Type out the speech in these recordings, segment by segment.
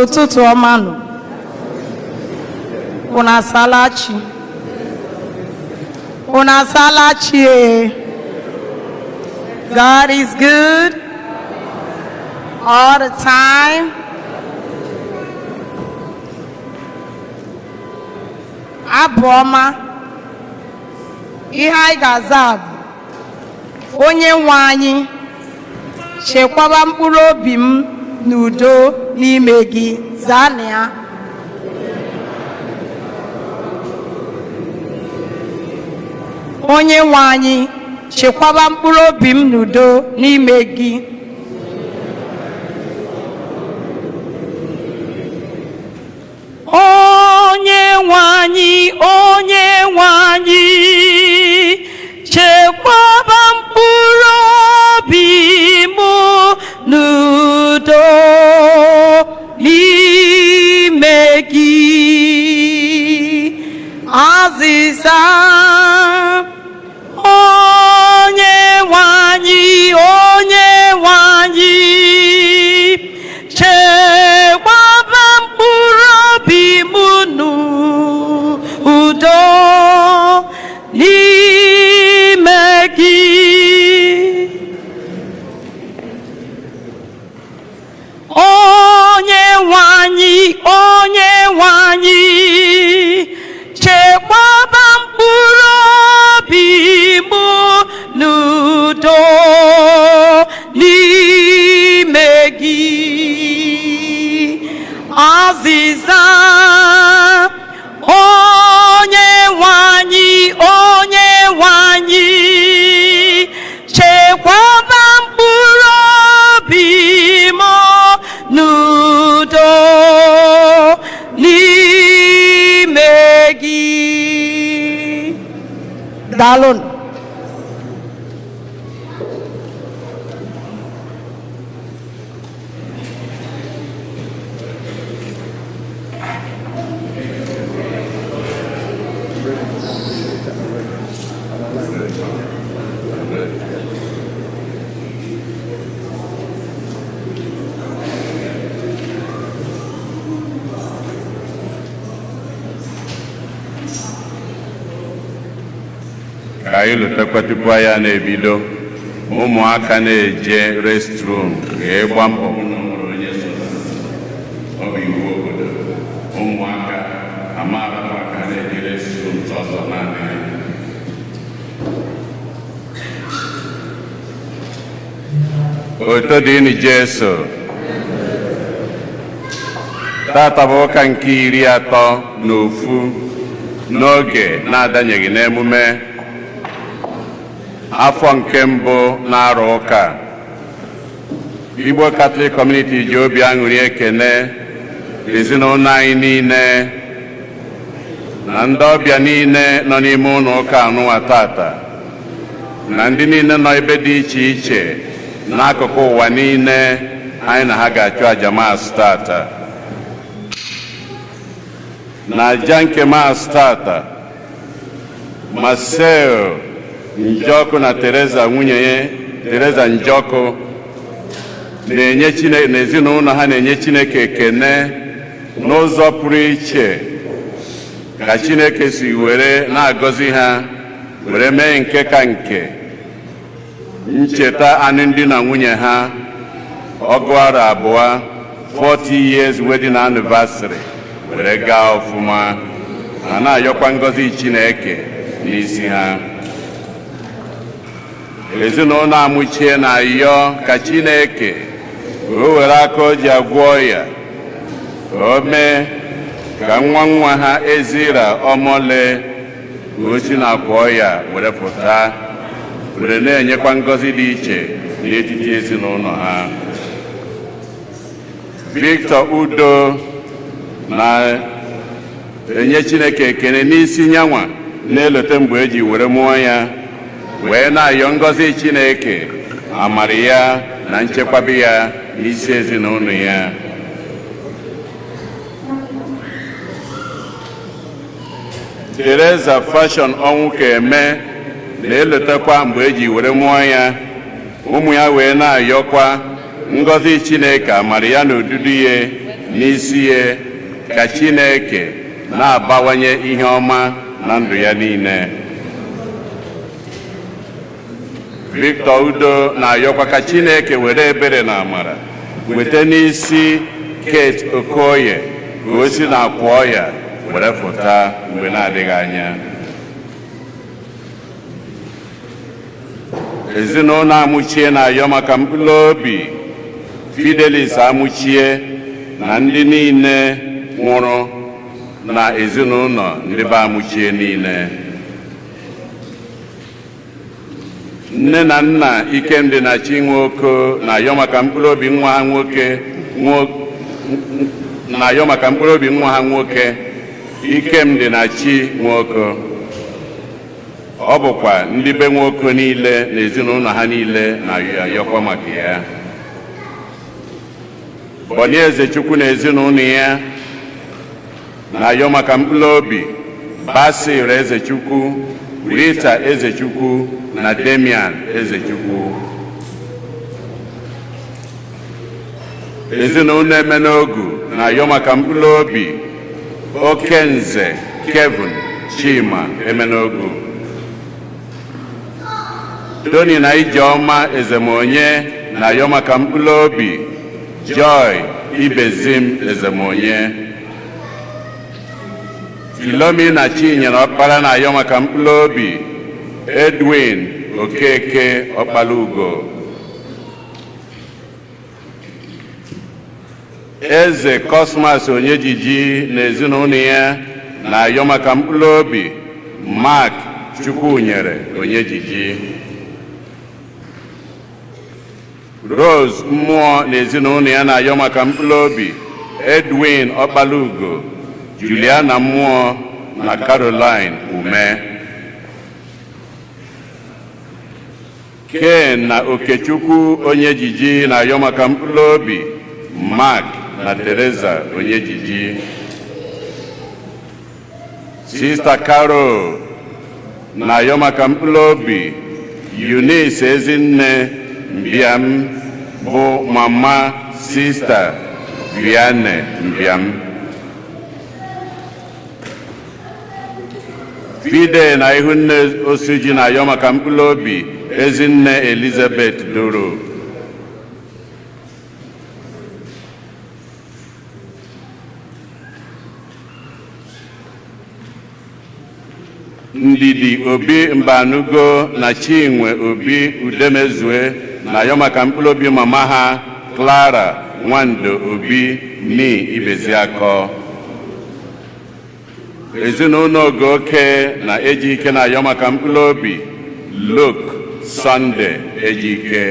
Ụtụtụ ọma nụ. Unu asaala chi? Unu asaala chi e? God is good all the time. Abụ ọma. Ihe anyị ga-aza bụ: Onye nwe anyị, chekwaba mkpụrụ obi m n'udo n'ime gị. Zaa na ya. Onye nwe anyị, chekwaba mkpụrụ obi m n'udo n'ime gị. Onye nwe anyị, onye nwe anyị, chekwaba mkpụrụ obi m n'udo n'ime gị. Azịza: Onye nwe anyị, onye nwe anyị, chekwaba mkpụrụ obi m n'udo n'ime gị. Onye nwe anyị, onye nwe anyị, chekwaba mkpụrụ obi m n'udo n'ime gị. Azịza: Onye nwe anyị, onye nwe anyị, chekwaba mkpụrụ obi m n'udo n'ime gị. Daalụnụ. Ka anyị lụtakwa tupu anyị na-ebido, ụmụaka na-eje restroom ga-egba mbọ hụ na o nwere onye so ha. Ọ bụ iwu obodo, ụmụaka amaara ka ha na-eje restroom sọsọ naanị ha. Oto dịnụ Jesu. Tata bụ ụka nke 31 n'oge na-adanyeghị n'emume afọ nke mbụ na-arụ ụka. Igbo Catholic Community ji obi aṅụrị ekene ezinụlọ anyị niile na ndị ọbịa niile nọ n'ime ụlọ ụka anụnwa tata, na ndị niile nọ ebe dị iche iche n'akụkụ ụwa niile anyị na ha ga-achụ aja Mass tata. Na aja nke Mass tata, Marcel Njọkụ na Teresa nwunye ya, Teresa Njọkụ, na-enye Chineke na ezinụlọ ha na-enye Chineke ekene n'ụzọ pụrụ iche ka Chineke si were na-agọzi ha, were mee nke ka nke ncheta alụmdi na nwunye ha 42, 40 years wedding anniversary, were gaa ọfụma, ma na-ayọkwa ngọzi Chineke n'isi ha. Ezinụlọ amụchie na-ayọ ka Chineke ka o were aka o ji agwọ ya, ka o mee ka nwa nwa ha Ezira Ọmọle ka o si n'akwa ọya were pụta, were na-enyekwa ngọzi dị iche n'etiti ezinụlọ ha. Victor Udo na-enye Chineke ekele n'isi nyanwa, na-elote mgbe eji were mụọ ya, wee na-ayọ ngọzi Chineke, amara ya na nchekwabe ya n'isi ezinụlọ ya. Teresa Fashion ọnwụ ka eme na-elotekwa mgbe eji were mụọ ya, ụmụ ya wee na-ayọkwa ngọzi Chineke, amara ya na odudu ya. N'isi ya, ka Chineke na-abawanye ihe ọma na ndụ ya niile. Victor Udo na-ayọkwa ka Chineke were ebere na amara weta n'isi Kate Okoye, ka o si na akwa ọya were pụta mgbe na-adịghị anya. Ezinụlọ Amụchie na-ayọ maka mkpụrụ obi Fidelis Amụchie na ndị niile nwụrụ na ezinụlọ ndị be Amụchie niile. Nne na nna Ikemdi na Chinwoko na-ayọ maka mkpụrụ obi nwa ha nwoke, na-ayọ maka mkpụrụ obi nwa ha nwoke Ikemdi na Chi Nwoko. Ọ bụkwa ndị be nwoke niile na ezinụlọ ha niile na-ayọkwa maka ya. Bọni Ezechukwu na ezinụlọ ya na-ayọ maka mkpụrụ obi Basil Ezechukwu, Rita Ezechukwu na Damian Ezechukwu. Ezinụlọ Emenogu na-ayọ maka mkpụrụ obi Okenze Kevin Chima Emenogu. Tony na Ijeọma Ezemonye na-ayọ maka mkpụrụ obi Joy Ibezim Ezemonye. Filomena Chinyere Ọkpara na-ayọ maka mkpụrụ obi Edwin Okeke Ọkpara Ugo. Eze Cosmas Onyejiji na ezinụlọ ya na-ayọ maka mkpụrụ obi Mark Chukwunyere Onyejiji. Rose Mmụọ na ezinụlọ ya na-ayọ maka mkpụrụ obi Edwin Ọkpalugo, Juliana Mmụọ na Caroline Ume. Ken na Okechukwu Onyejiji na-ayọ maka mkpụrụ obi Mark na Teresa Onyejiji. Sista Carol na-ayọ maka mkpụrụ obi Eunice Ezinne Mbiam, bụ mama Sista Vianney Mbiam. Fide na Ihunne Osuji na-ayọ maka mkpụrụ obi Ezinne Elizabeth Duru. Ndidi Obi Mbanugo na Chinwe Obi Udemezue na-ayọ maka mkpụrụ obi mama ha, Clara Nwando Obi ni Ibeziakọ. Ezinụlọ Ogoke na Ejike na-ayọ maka mkpụrụ obi Luke Sunday Ejike.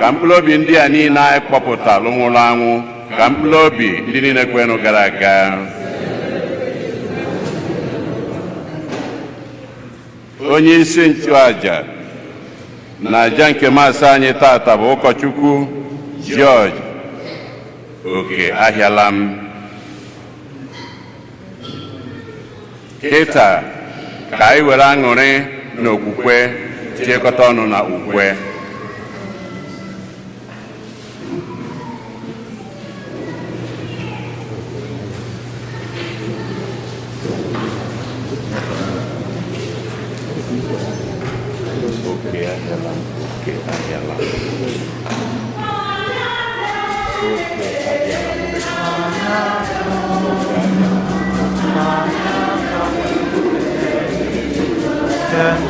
Ka mkpụrụ obi ndị a niile anyị kpọpụtalụ nwụrụ anwụ, ka mkpụrụ obi ndị niile kwenụ gara aga, onye isi nchụaja na aja nke Mass anyị tata bụ ụkọchukwu George Oke Ahịalam. Kịta ka anyị were aṅụrị na okwukwe tinyekọta ọnụ na ukwe. Oke Ahịalam, Oke Ahịalam, Oke Ahịalam, Oke Ahịalam.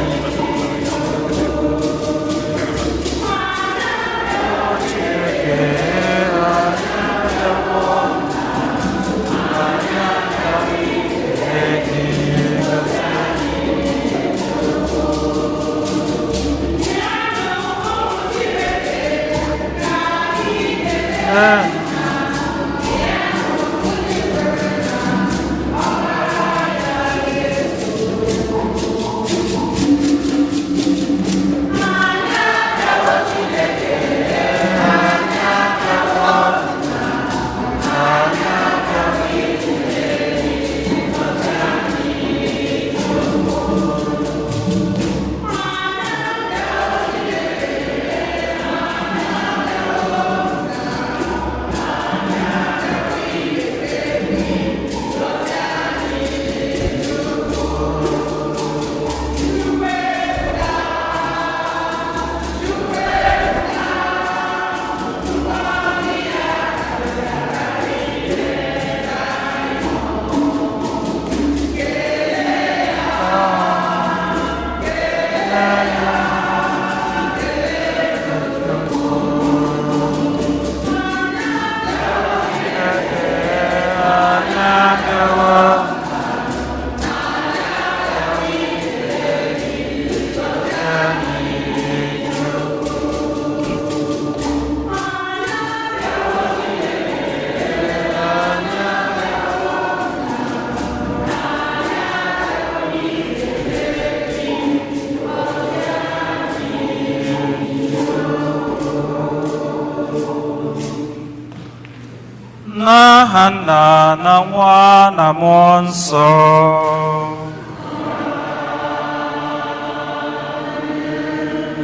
N'aha Nna na Nwa na Mmụọ Nsọ.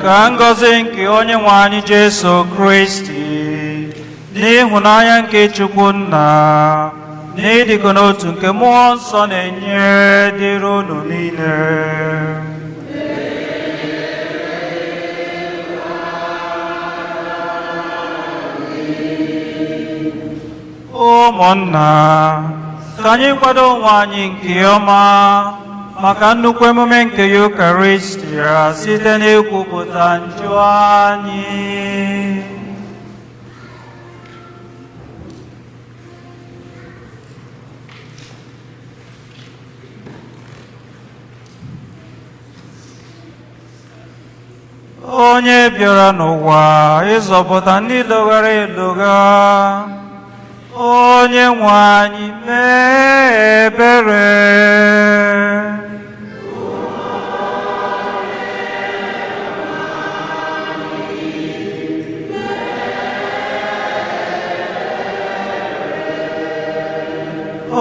Ka ngọzi nke Onye nwe anyị Jesu Kristi, n'ịhụnanya nke Chukwu Nna, na ịdịkọ n'otu nke Mmụọ Nsọ na-enye dịrị unu niile. Ụmụnna, ka anyị kwado onwe anyị nke ọma maka nnukwu emume nke Eucharistia site n'ikwupụta njọ anyị. Onye bịara n'ụwa ịzọpụta ndị lụghara elugha, Onye nwe anyị mee ebere.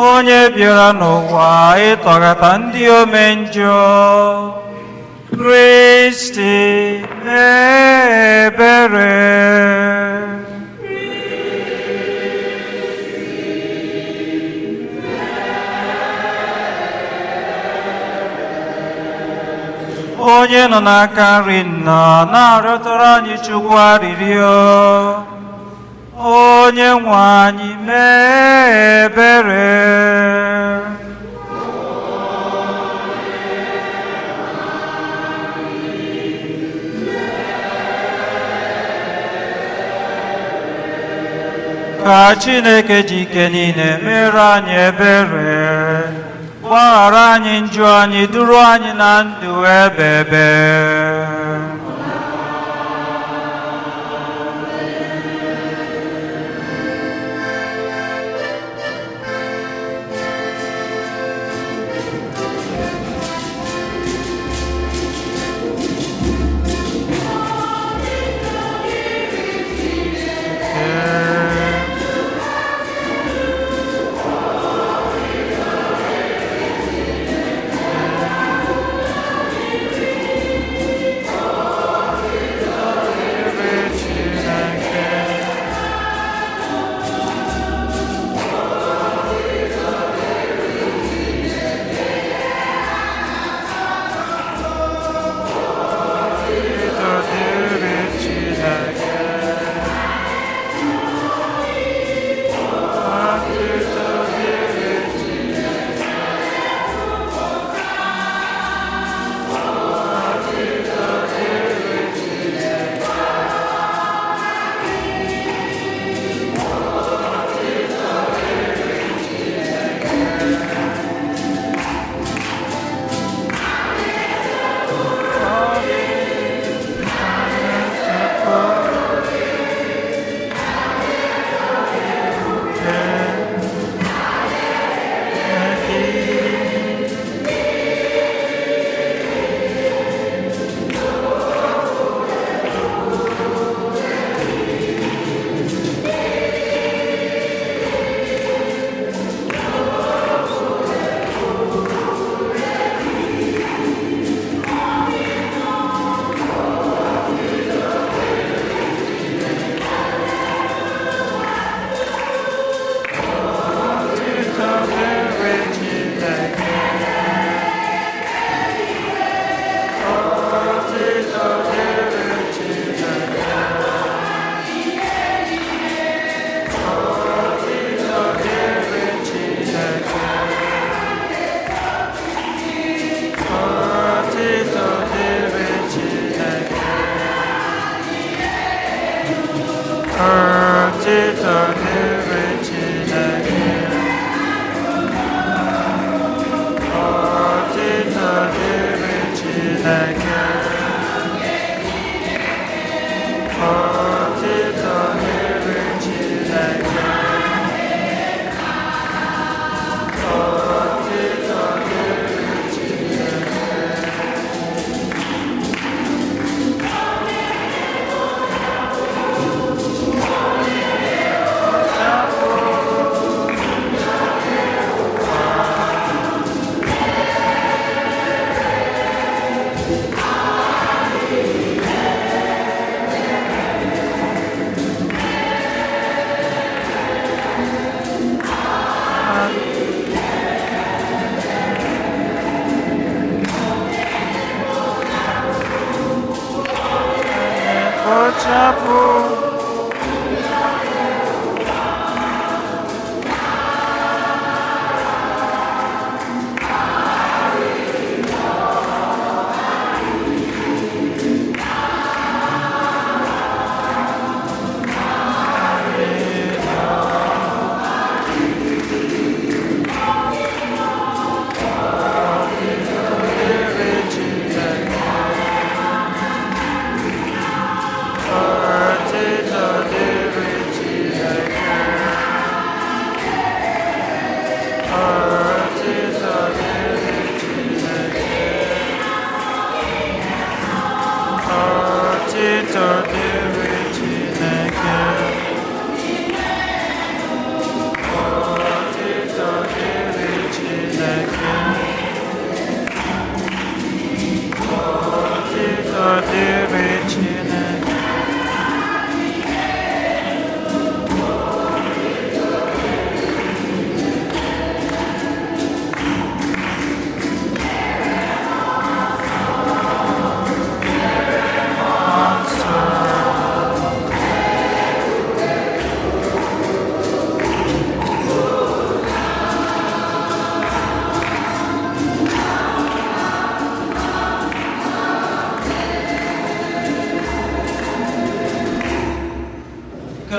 Onye bịara n'ụwa ịtọghata ndị ome njọ, Kristi mee ebere. Onye nọ n'aka nri Nna na-arịọtara anyị Chukwu arịrịọ, Onye nwe anyị mee ebere. Ka Chineke ji ike niile mere anyị ebere, gbaghara anyị njọ anyị, duru anyị na ndụ ebebe.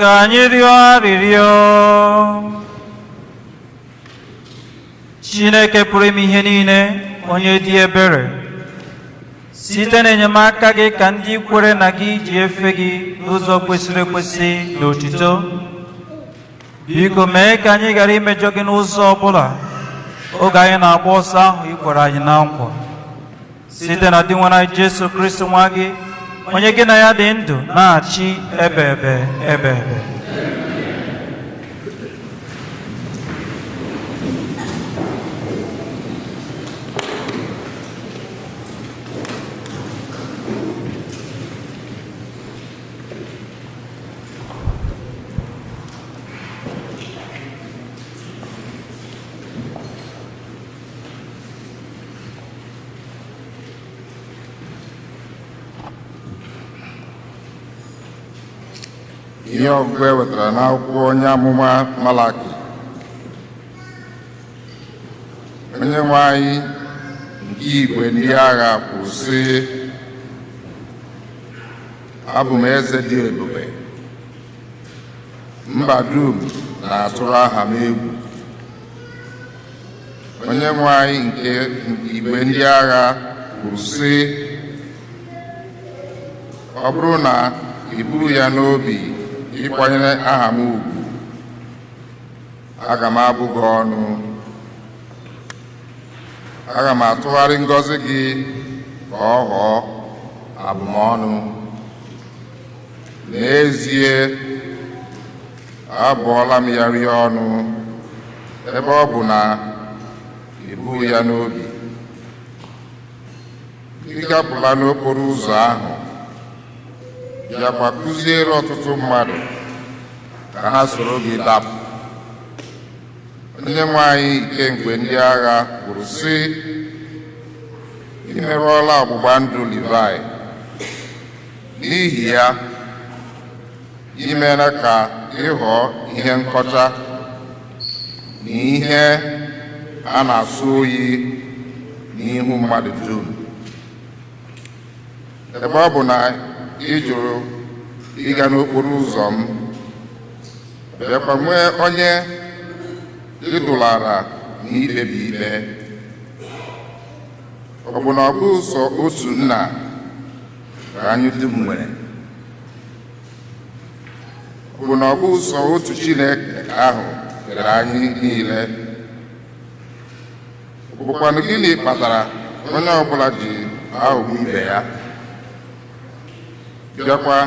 Ka anyị rịọ arịrịọ. Chineke pụrụ ime ihe niile, onye dị ebere, site n'enyemaka gị ka ndị kwere na gị ji efe gị n'ụzọ kwesịrị ekwesị na otuto. Biko mee ka anyị ghara imejọ gị n'ụzọ ọbụla oge anyị na-agba ọsọ ahụ ị gwara anyị na nkwa, site na Dinwenụ anyị Jesu Kristi, nwa gị, onye gị na ya dị ndụ na-achị ebe ebe ebe ebe. Ihe ọgụgụ e wetara n'akwụkwọ onye amụma Malaki. Onye nwe anyị nke igwe ndị agha kwuru sị, abụ m eze dị ebube, mba dum na-atụrụ aha m egwu. Onye nwe anyị nke igwe ndị agha kwuru sị, ọ bụrụ na i buru ya n'obi ịkwanyere aha m ugwu, aga m abụ gị ọnụ, aga m atụgharị ngọzi gị ka ọ ghọọ abụmọnụ. N'ezie, abụọla m ya rie ọnụ, ebe ọ bụ na i bughị ya n'obi. Ị gapụla n'okporo ụzọ ahụ, bịakwa kụziere ọtụtụ mmadụ ka ha soro gị dapụ. Onye nwe anyị nke mgbe ndị agha kwuru sị, ị merụọla ọgbụgba ndụ Livai, n'ihi ya i meela ka ị ghọọ ihe nkọcha na ihe a na-asọ oyi n'ihu mmadụ dum. Ebe ọ bụ na ị jụrụ ịga n'okporo ụzọ m, bịakwa nwee onye ị dụlara na ikpebi ikpe, ọ bụ na ọ bụ sọ otu nna ka anyị dum nwere? Ọ bụ na ọ bụ sọ otu Chineke ahụ kere anyị niile? Ọ bụkwanụ gịnị kpatara onye ọbụla ji aghọgbu ibe ya, bịakwa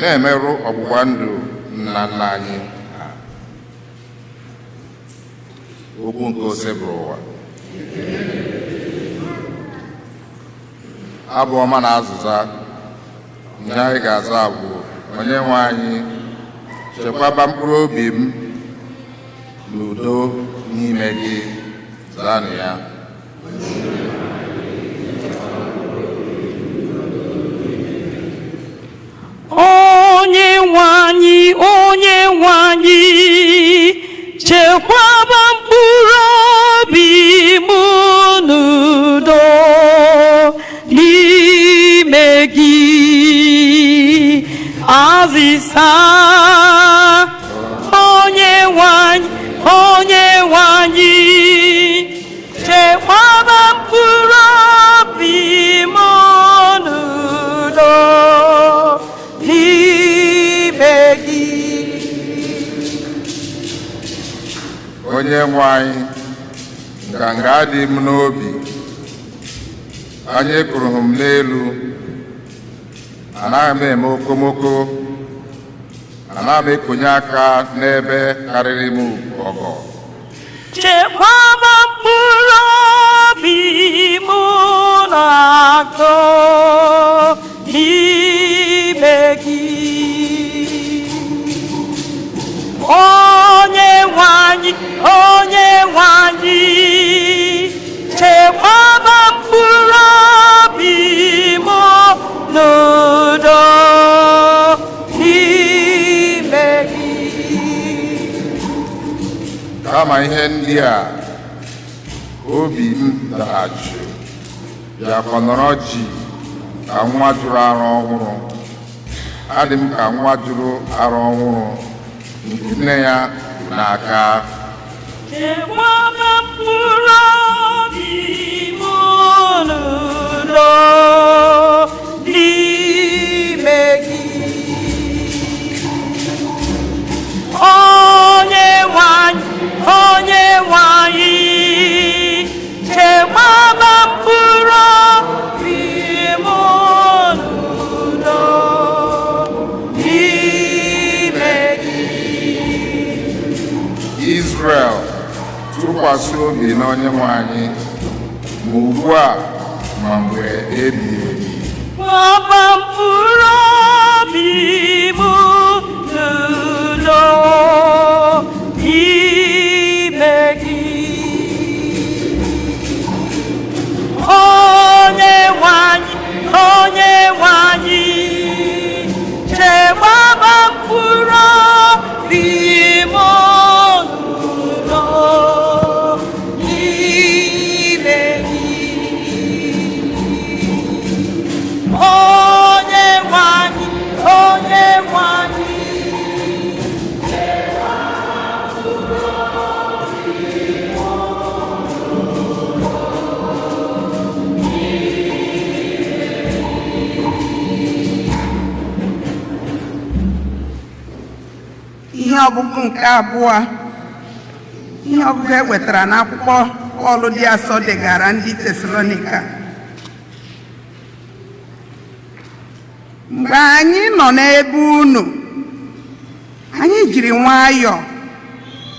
na-emerụ ọgbụgba ndụ nna nna anyị ha? Okwu nke Osebụrụwa. Abụ ọma na azịza. Ihe anyị ga-aza bụ, Onye nwe anyị, chekwaba mkpụrụ obi m n'udo n'ime gị. Zaanụ ya. Onye nwe anyị, onye nwe anyị, chekwaba mkpụrụ obi m n'udo n'ime gị. Azịza. Onye nwe anyị, onye nwe anyị, chekwaba mkpụrụ obi m n'udo n'ime gị. Onye nwe anyị, nganga adịghị m n'obi, anya ekuru m n'elu, anaghị m eme okomoko, anaghị m ekonye aka n'ebe karịrị m ọgọ. Chekwaba mkpụrụ obi m na-akụ n'ime gị. Onye nwe anyị, onye nwe anyị, chekwaba mkpụrụ obi m n'udo n'ime gị. Kama ihe ndị a, obi m dara jụụ, bịakwa nọrọ ji ka nwa jụrụ ara ọhụrụ. Adị m ka nwa jụrụ ara ọhụrụ nke nne ya bu n'aka. Chekwaba mkpụrụ obi m n'udo n'ime gị. Onye nwe anyị, onye nwe anyị, chekwaba mkpụrụ obi m n'udo n'ime gị. Israel, tụkwasị obi n'Onyenwe anyị, ma ugbu a ma mgbe ebighị ebi. Kwaba mkpụrụ obi m n'udo n'ime gị. Onye nwe anyị, onye nwe anyị, chekwaba mkpụrụ obi m n'udo n'ime gị. Onye nwe anyị, onye nwe anyị. Ihe ọgụgụ nke abụọ, ihe ọgụgụ e wetara n'akwụkwọ Pọl dị asọ degara ndị Tesalonika. Mgbe anyị nọ n'ebe unu, anyị jiri nwayọọ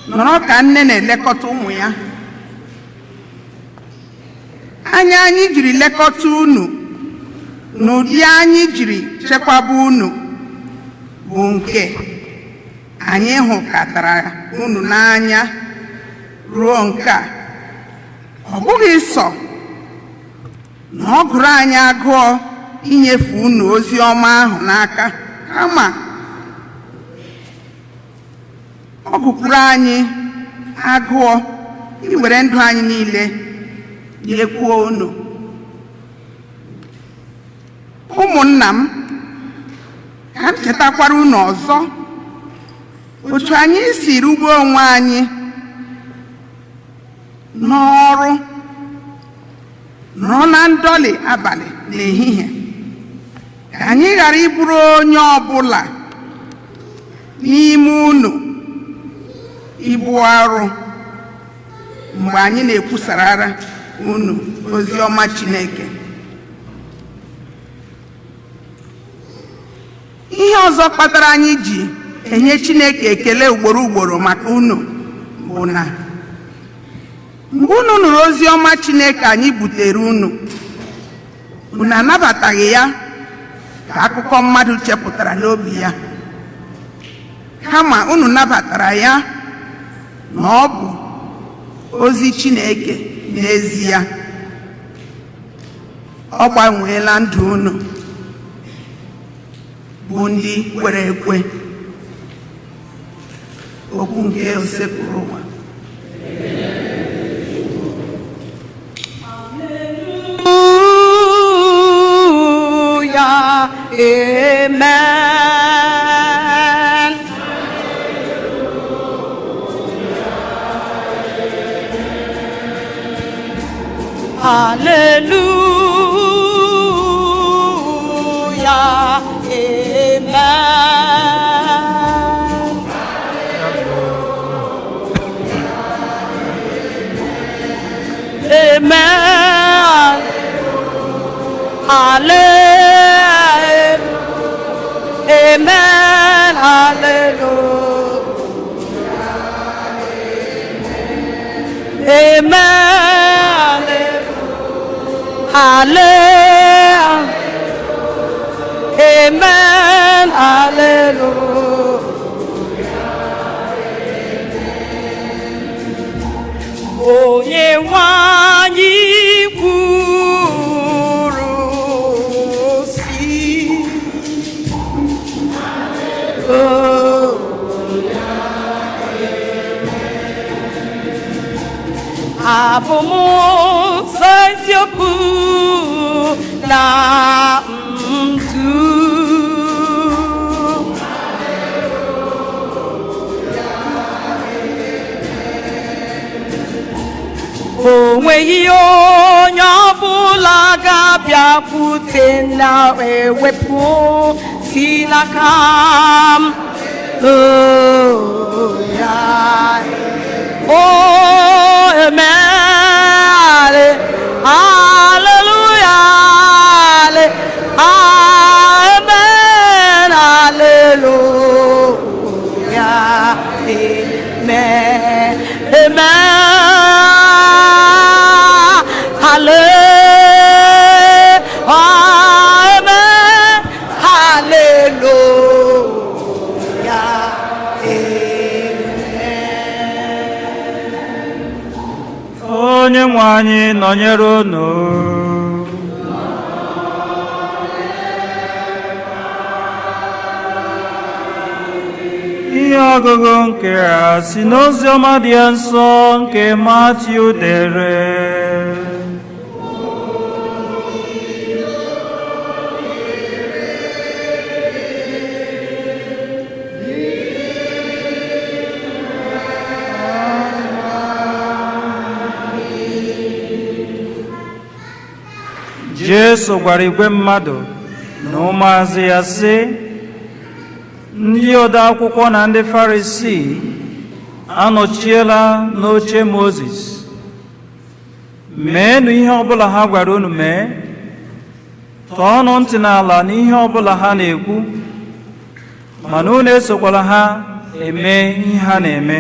nọrọ ka nne na-elekọta ụmụ ya. Anya anyị jiri lekọta unu na ụdị anyị jiri chekwaba unu bụ nke anyị hụkatara unu n'anya ruo nke a. Ọ bụghị sọ na ọ gụrụ anyị agụọ inyefe unu ozi ọma ahụ n'aka, kama ọ gụkwuru anyị agụọ iwere ndụ anyị niile nyekwuo unu. Ụmụnna m, ka m chetakwara unu ọzọ otu anyị si rugbuo onwe anyị n'ọrụ, nọrọ na ndọlị abalị na ehihie, ka anyị ghara ịbụrụ onye ọbụla n'ime unu ibu arụ mgbe anyị na-ekwusara unu ozi ọma Chineke. Ihe ọzọ kpatara anyị ji enye Chineke ekele ugboro ugboro maka unu bụ na mgbe unu nụrụ ozi ọma Chineke anyị butere unu, unu anabataghị ya ka akụkọ mmadụ chepụtara n'obi ya, kama unu nabatara ya na ọ bụ ozi Chineke n'ezie. Ọ gbanweela ndụ unu bụ ndị kwere ekwe. Okwu nke Osebụrụwa. Hallelujah, amen. Hallelujah, amen. Amen. Hallelujah. Amen. Hallelujah. Amen. Hallelujah. Amen. Hallelujah. Onye nwe anyị kwuru sị, "Oh, abụ m ụzọ, eziokwu na ndụ." O nweghị onye ọbụla ga-abịakwute na ewepụ si n'aka m. Oh, ya. Oh, amen. Hallelujah. Amen. Hallelujah. Amen. Amen. Hallelujah. Amen. Hallelujah. Amen. Onye nwe anyị nọnyere unu. Ihe ọgụgụ nke a si n'ozi ọma dị nsọ nke Matiu dere. Jesu gwara igwe mmadụ na ụmụazụ ya sị, ndị ode akwụkwọ na ndị Farisii anọchiela n'oche Mozis. Meenụ ihe ọbụla ha gwara unu mee, tọọnụ ntị n'ala n'ihe ọbụla ha na-ekwu, mana unu esokwala ha eme ihe ha na-eme,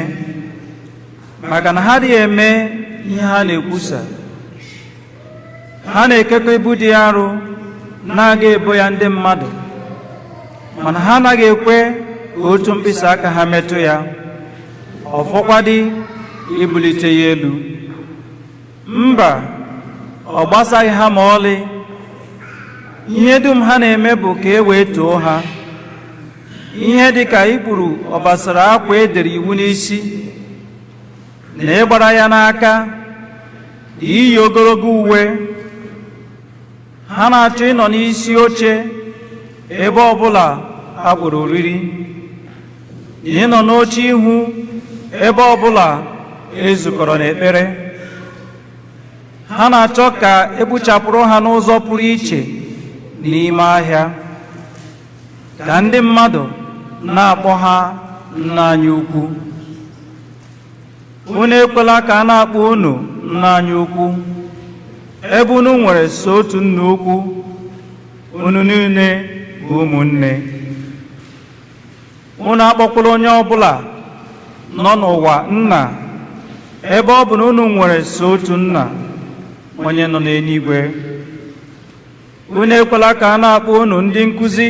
maka na ha adịghị eme ihe ha na-ekwusa. Ha na-ekekọ ibu dị arụ na-aga ebo ya ndị mmadụ, mana ha anaghị ekwe ka otu mkpịsị aka ha metụ ya, ọfọkwadị ibulite ya elu. Mba, ọ gbasaghị ha ma ọlị. Ihe dum ha na-eme bụ ka e wee too ha, ihe dị ka ikpuru ọbasara akwa edere iwu n'isi na ịgbara ya n'aka na iyi ogologo uwe. Ha na-achọ ịnọ n'isi oche ebe ọbụla a kpọrọ oriri, na ịnọ n'oche ihu ebe ọbụla ezukọrọ n'ekpere. Ha na-achọ ka egbuchapụrụ ha n'ụzọ pụrụ iche n'ime ahịa, ka ndị mmadụ na-akpọ ha nna anyị ukwu. Unu ekwela ka a na-akpọ unu nna anyị ukwu, ebe unu nwere so otu nna ukwu, unu niile bụ ụmụnne. Unu akpọkwala onye ọbụla nọ n'ụwa nna, ebe ọ bụ na unu nwere so otu nna, onye nọ n'eluigwe. Unu ekwela ka a na-akpọ unu ndị nkụzi,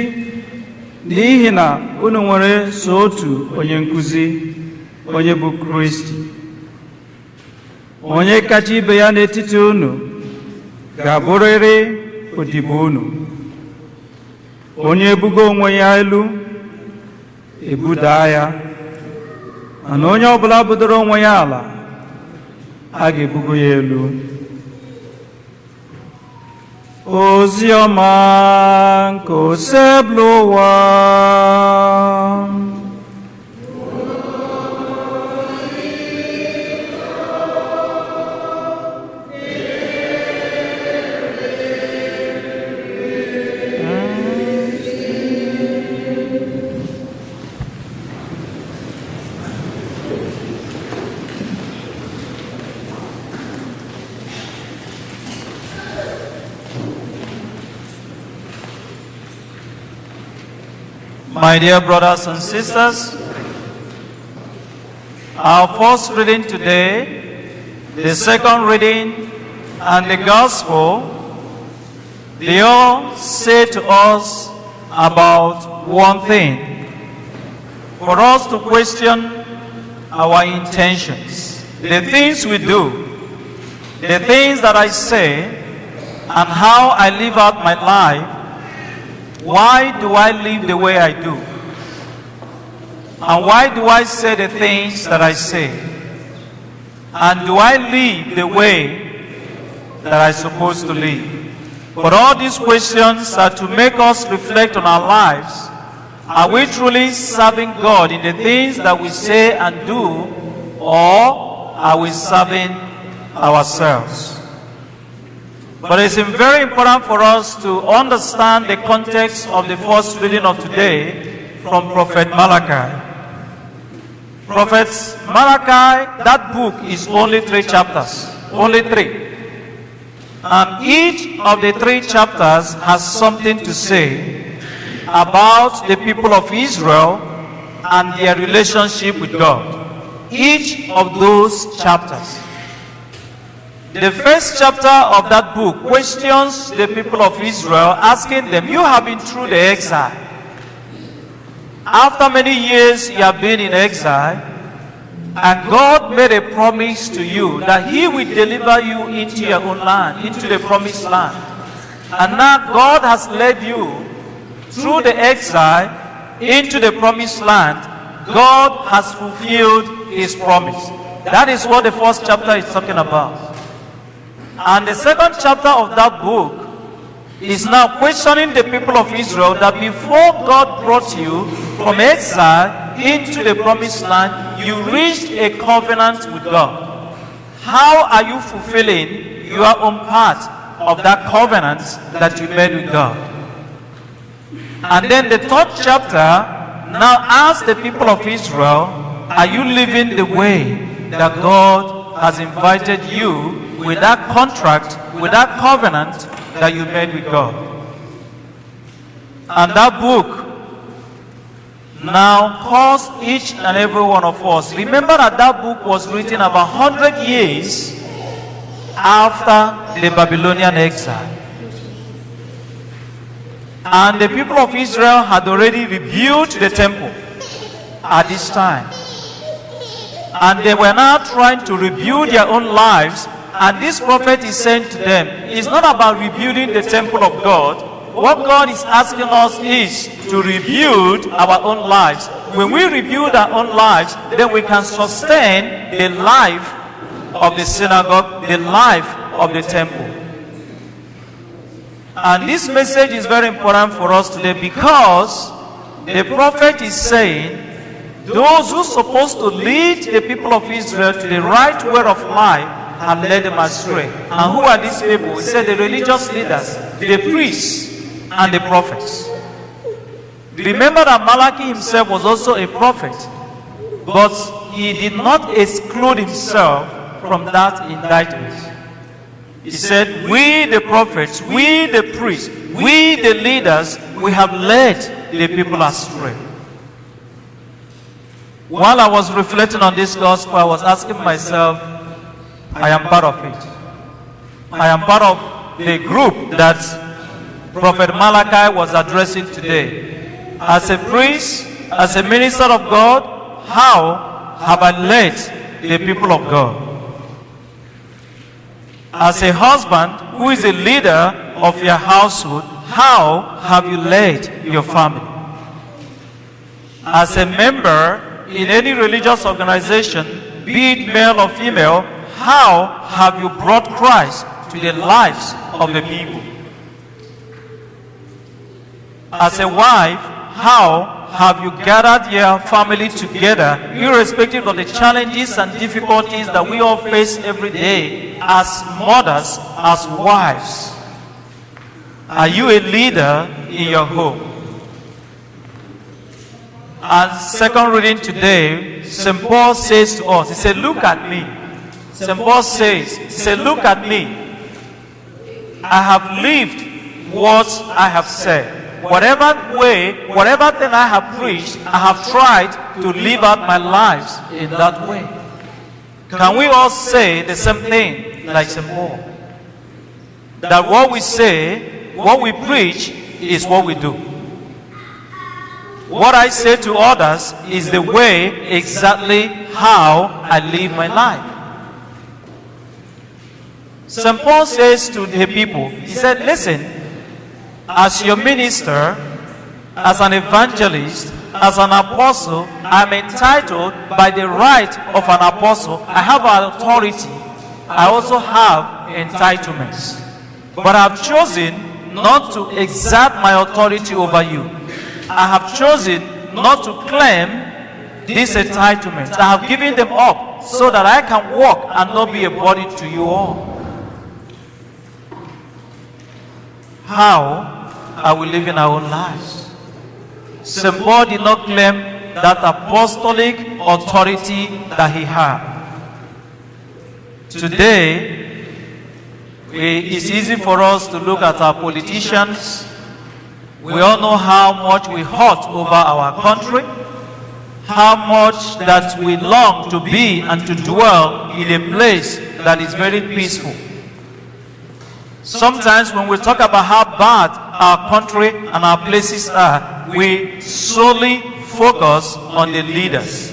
n'ihi na unu nwere so otu onye nkụzi, onye bụ Kristi. Onye kacha ibe ya n'etiti unu ga-abụrịrị odibo unu. Onye ebugo onwe ya elu, ebudaa ya, mana onye ọbụla budoro onwe ya ala, a ga-ebugo ya elu. Ozi ọma nke Osebụlụwa. My dear brothers and sisters, our first reading today, the second reading, and the gospel, they all say to us about one thing: for us to question our intentions, the things we do, the things that I say, and how I live out my life. Why do I live the way I do? And why do I say the things that I say? And do I live the way that I'm supposed to live? But all these questions are to make us reflect on our lives. Are we truly serving God in the things that we say and do, or are we serving ourselves. But it's very important for us to understand the context of the first reading of today from Prophet Malachi. Prophet Malachi, that book is only three chapters. Only three. And each of the three chapters has something to say about the people of Israel and their relationship with God. Each of those chapters. The first chapter of that book questions the people of Israel, asking them, "You have been through the exile. After many years you have been in exile, and God made a promise to you that He will deliver you into your own land, into the promised land. And now God has led you through the exile into the promised land. God has fulfilled His promise." That is what the first chapter is talking about. And the second chapter of that book is now questioning the people of Israel that before God brought you from exile into the promised land, you reached a covenant with God. How are you fulfilling your own part of that covenant that you made with God? And then the third chapter now asks the people of Israel, "Are you living the way that God has invited you with that contract, with that covenant that you made with God?" And that book now calls each and every one of us. Remember that that book was written about 100 years after the Babylonian exile. And the people of Israel had already rebuilt the temple at this time. And they were now trying to rebuild their own lives. And this prophet is saying to them, it's not about rebuilding the temple of God. What God is asking us is to rebuild our own lives. When we rebuild our own lives, then we can sustain the life of the synagogue, the life of the temple. And this message is very important for us today because the prophet is saying those who are supposed to lead the people of Israel to the right way of life have led them astray. And who are these people? He said the religious leaders, the priests, and the prophets. Remember that Malachi himself was also a prophet, but he did not exclude himself from that indictment. He said, "We the prophets, we the priests, we the leaders, we have led the people astray." While I was reflecting on this gospel, I was asking myself, I am part of it. I am part of the group that Prophet Malachi was addressing today. As a priest, as a minister of God, how have I led the people of God? As a husband who is a leader of your household, how have you led your family? As a member in any religious organization, be it male or female, how have you brought Christ to the lives of the people? As a wife, how have you gathered your family together, irrespective of the challenges and difficulties that we all face every day as mothers, as wives? Are you a leader in your home? And second reading today, St. Paul says to us, he said, "Look at me." St. Paul says, he said, "Look at me. I have lived what I have said. Whatever way, whatever thing I have preached, I have tried to live out my lives in that way." Can we all say the same thing like St. Paul? That what we say, what we preach, is what we do. What I say to others is the way exactly how I live my life. St. Paul says to the people, he said, "Listen, as your minister, as an evangelist, as an apostle, I'm entitled by the right of an apostle. I have authority. I also have entitlements. But I've chosen not to exert my authority over you. I have chosen not to claim this entitlement. I have given them up. so that I can work and not be a burden to you all. How are we living our own lives? St. Paul did not claim that apostolic authority that he had. Today, it's easy for us to look at our politicians. We all know how much we hurt over our country, how much that we long to be and to dwell in a place that is very peaceful. Sometimes when we talk about how bad our country and our places are, we solely focus on the leaders.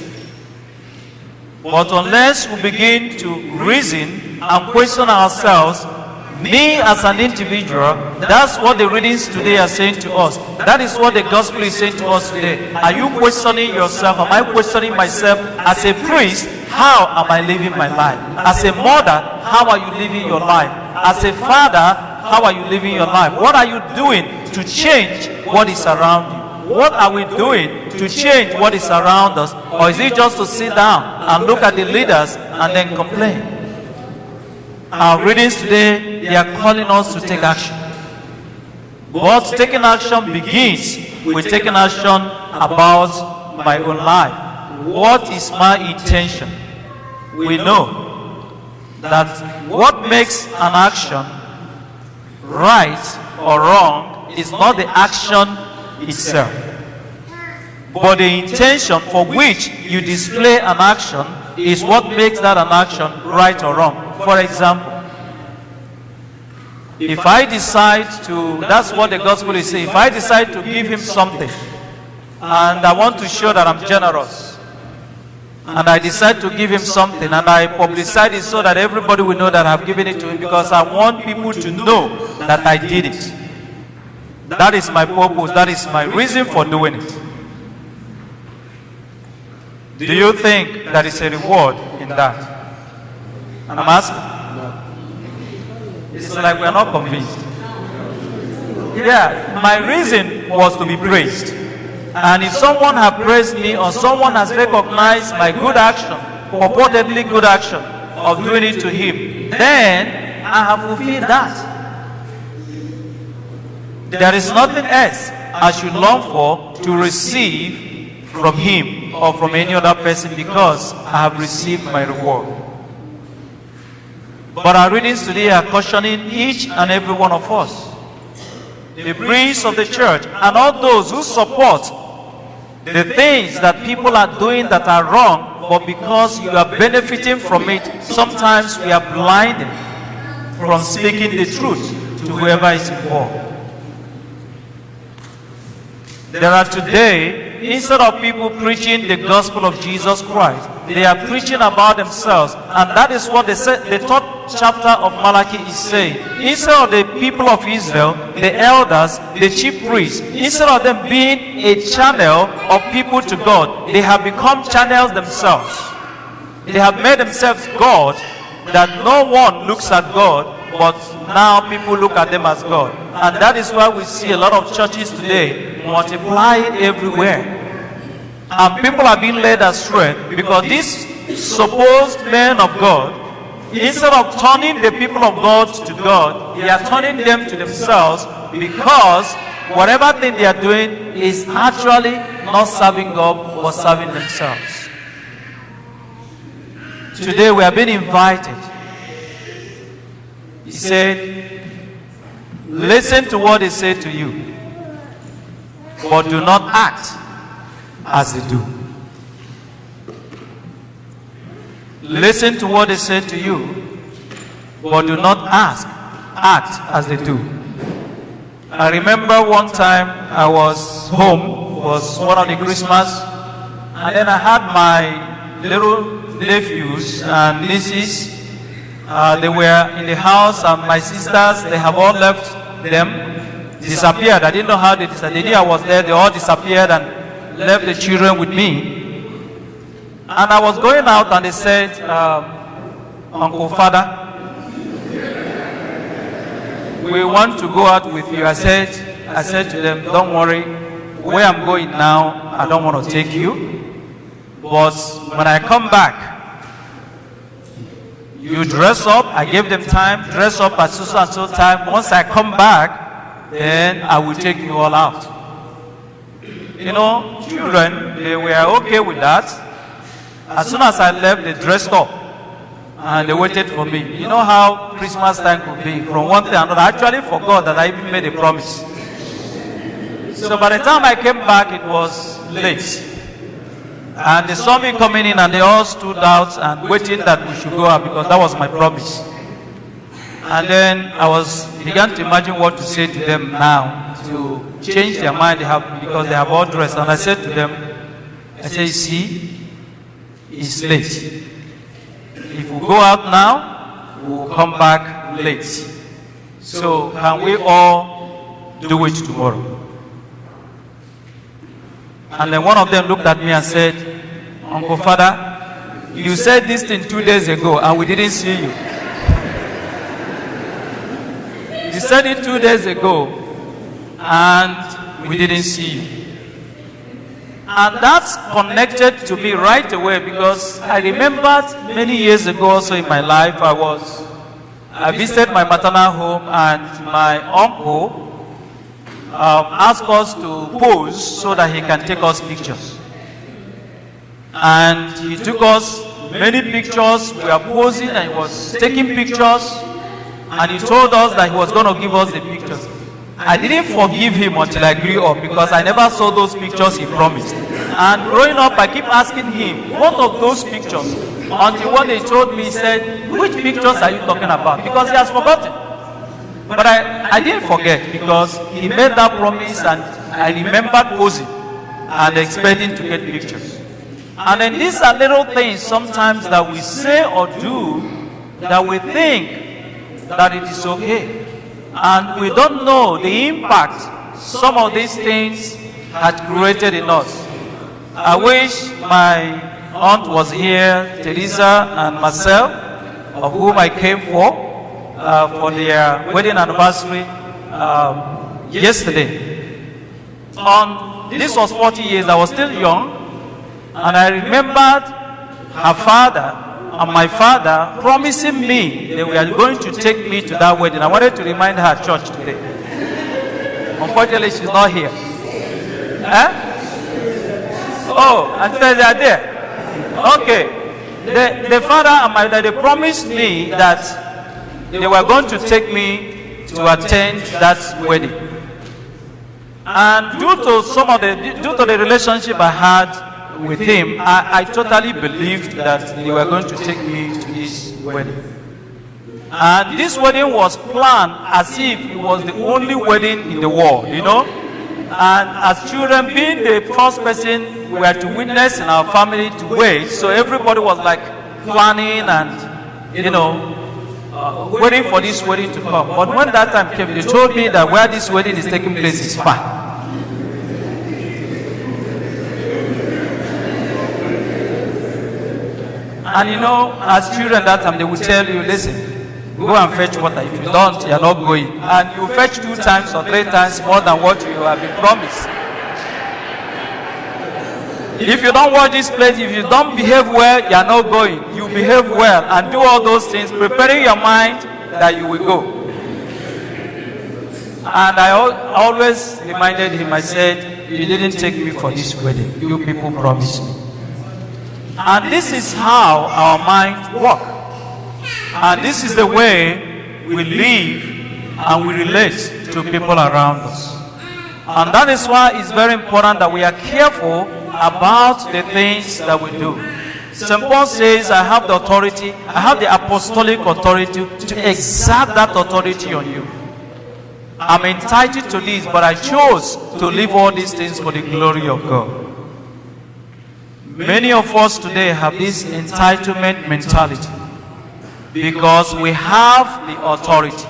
But unless we begin to reason and question ourselves, me as an individual, that's what the readings today are saying to us. That is what the gospel is saying to us today. Are you questioning yourself? Am I questioning myself as a priest? How am I living my life? As a mother, how are you living your life? As a father, how are you living your life? What are you doing to change what is around you? What are we doing to change what is around us? Or is it just to sit down and look at the leaders and then complain? Our readings today, they are calling us to take action. But taking action begins with taking action about my own life. What is my intention? We know that what makes an action right or wrong is not the action itself, but the intention for which you display an action is what makes that an action right or wrong. For example, if I decide to, that's what the gospel is saying, if I decide to give him something and I want to show that I'm generous, and I decide to give him something and I publicize it so that everybody will know that I've given it to him because I want people to know that I did it. That is my purpose, that is my reason for doing it. Do you think there is a reward in that? I'm asking. It's like we are not convinced. Yeah, my reason was to be praised. And if someone has praised me or someone has recognized my good action, purportedly good action of doing it to him, then I have fulfilled that. There is nothing else I should long for to receive from him or from any other person because I have received my reward. But our readings today are cautioning each and every one of us, the priests of the church, and all those who support the things that people are doing that are wrong, but because you are benefiting from it, sometimes we are blinded from speaking the truth to whoever is involved. There are today, instead of people preaching the gospel of Jesus Christ, they are preaching about themselves. And that is what they said, the third chapter of Malachi is saying. Instead of the people of Israel, the elders, the chief priests, instead of them being a channel of people to God, they have become channels themselves. They have made themselves God, that no one looks at God, but now people look at them as God. And that is why we see a lot of churches today multiplying everywhere. And people are being led astray because these supposed men of God, instead of turning the people of God to God, they are turning them to themselves, because whatever thing they are doing is actually not serving God, but serving themselves. Today we are being invited. He said, listen to what they say to you, but do not act as they do. Listen to what they say to you, but do not act as they do. I remember one time I was home, it was one of the Christmas, and then I had my little nephews and nieces. They were in the house, and my sisters, they have all left them, disappeared. I didn't know how they disappeared. The day I was there, they all disappeared and left the children with me. And I was going out, and they said, Uncle Father, we want to go out with you. I said to them, don't worry, where I'm going now, I don't want to take you. But when I come back, You dress up. I gave them time. Dress up at so so and so time. Once I come back, then I will take you all out. Children, they were okay with that. As soon as I left, they dressed up and they waited for me. You know how Christmas time could be, from one thing to another. I actually forgot that I even made a promise. So by the time I came back, it was late. And they saw me coming in and they all stood out and waiting that we should go out because that was my promise. And then I was began to imagine what to say to them now to change their mind, because they have all dressed. And I said to them, I said, "See, it's late. If we go out now, we will come back late. So can we all do it tomorrow?" And then one of them looked at me and said, "Uncle Father, you said this thing 2 days ago and we didn't see you. You said it 2 days ago and we didn't see you." And that's connected to me right away because I remembered many years ago also in my life, I visited my maternal home and my uncle asked us to pose so that he can take us pictures. And he took us many pictures. We were posing and he was taking pictures. And he told us that he was going to give us the pictures. I didn't forgive him until I grew up because I never saw those pictures he promised. And growing up, I keep asking him, "What of those pictures?" Until one day he told me, he said, "Which pictures are you talking about?" Because he has forgotten. But I didn't forget because he made that promise and I remembered posing and expecting to get pictures. And then these are little things sometimes that we say or do that we think that it is okay. And we don't know the impact some of these things had created in us. I wish my aunt was here, Teresa and Marcel, of whom I came for their wedding anniversary yesterday. This was 40 years, I was still young, and I remembered her father and my father promising me they were going to take me to that wedding. I wanted to remind her at church today. Unfortunately, she's not here. Eh? Oh, and they are there. Okay. The father and my dad, they promised me that they were going to take me to attend that wedding. And due to the relationship I had with him, I totally believed that they were going to take me to this wedding. And this wedding was planned as if it was the only wedding in the world. And as children, being the first person we were to witness in our family to wait, so everybody was like planning and waiting for this wedding to come. But when that time came, they told me that where this wedding is taking place is far. And as children that time, they will tell you, "Listen, go and fetch water. If you don't, you're not going." And you fetch two times or three times more than what you have been promised. If you don't watch this place, if you don't behave well, you're not going. You behave well and do all those things, preparing your mind that you will go. And I always reminded him, I said, "You didn't take me for this wedding. You people promised me." And this is how our minds work. And this is the way we live and we relate to people around us. And that is why it's very important that we are careful about the things that we do. St. Paul says, "I have the authority, I have the apostolic authority to exert that authority on you. I'm entitled to this, but I chose to leave all these things for the glory of God." Many of us today have this entitlement mentality because we have the authority.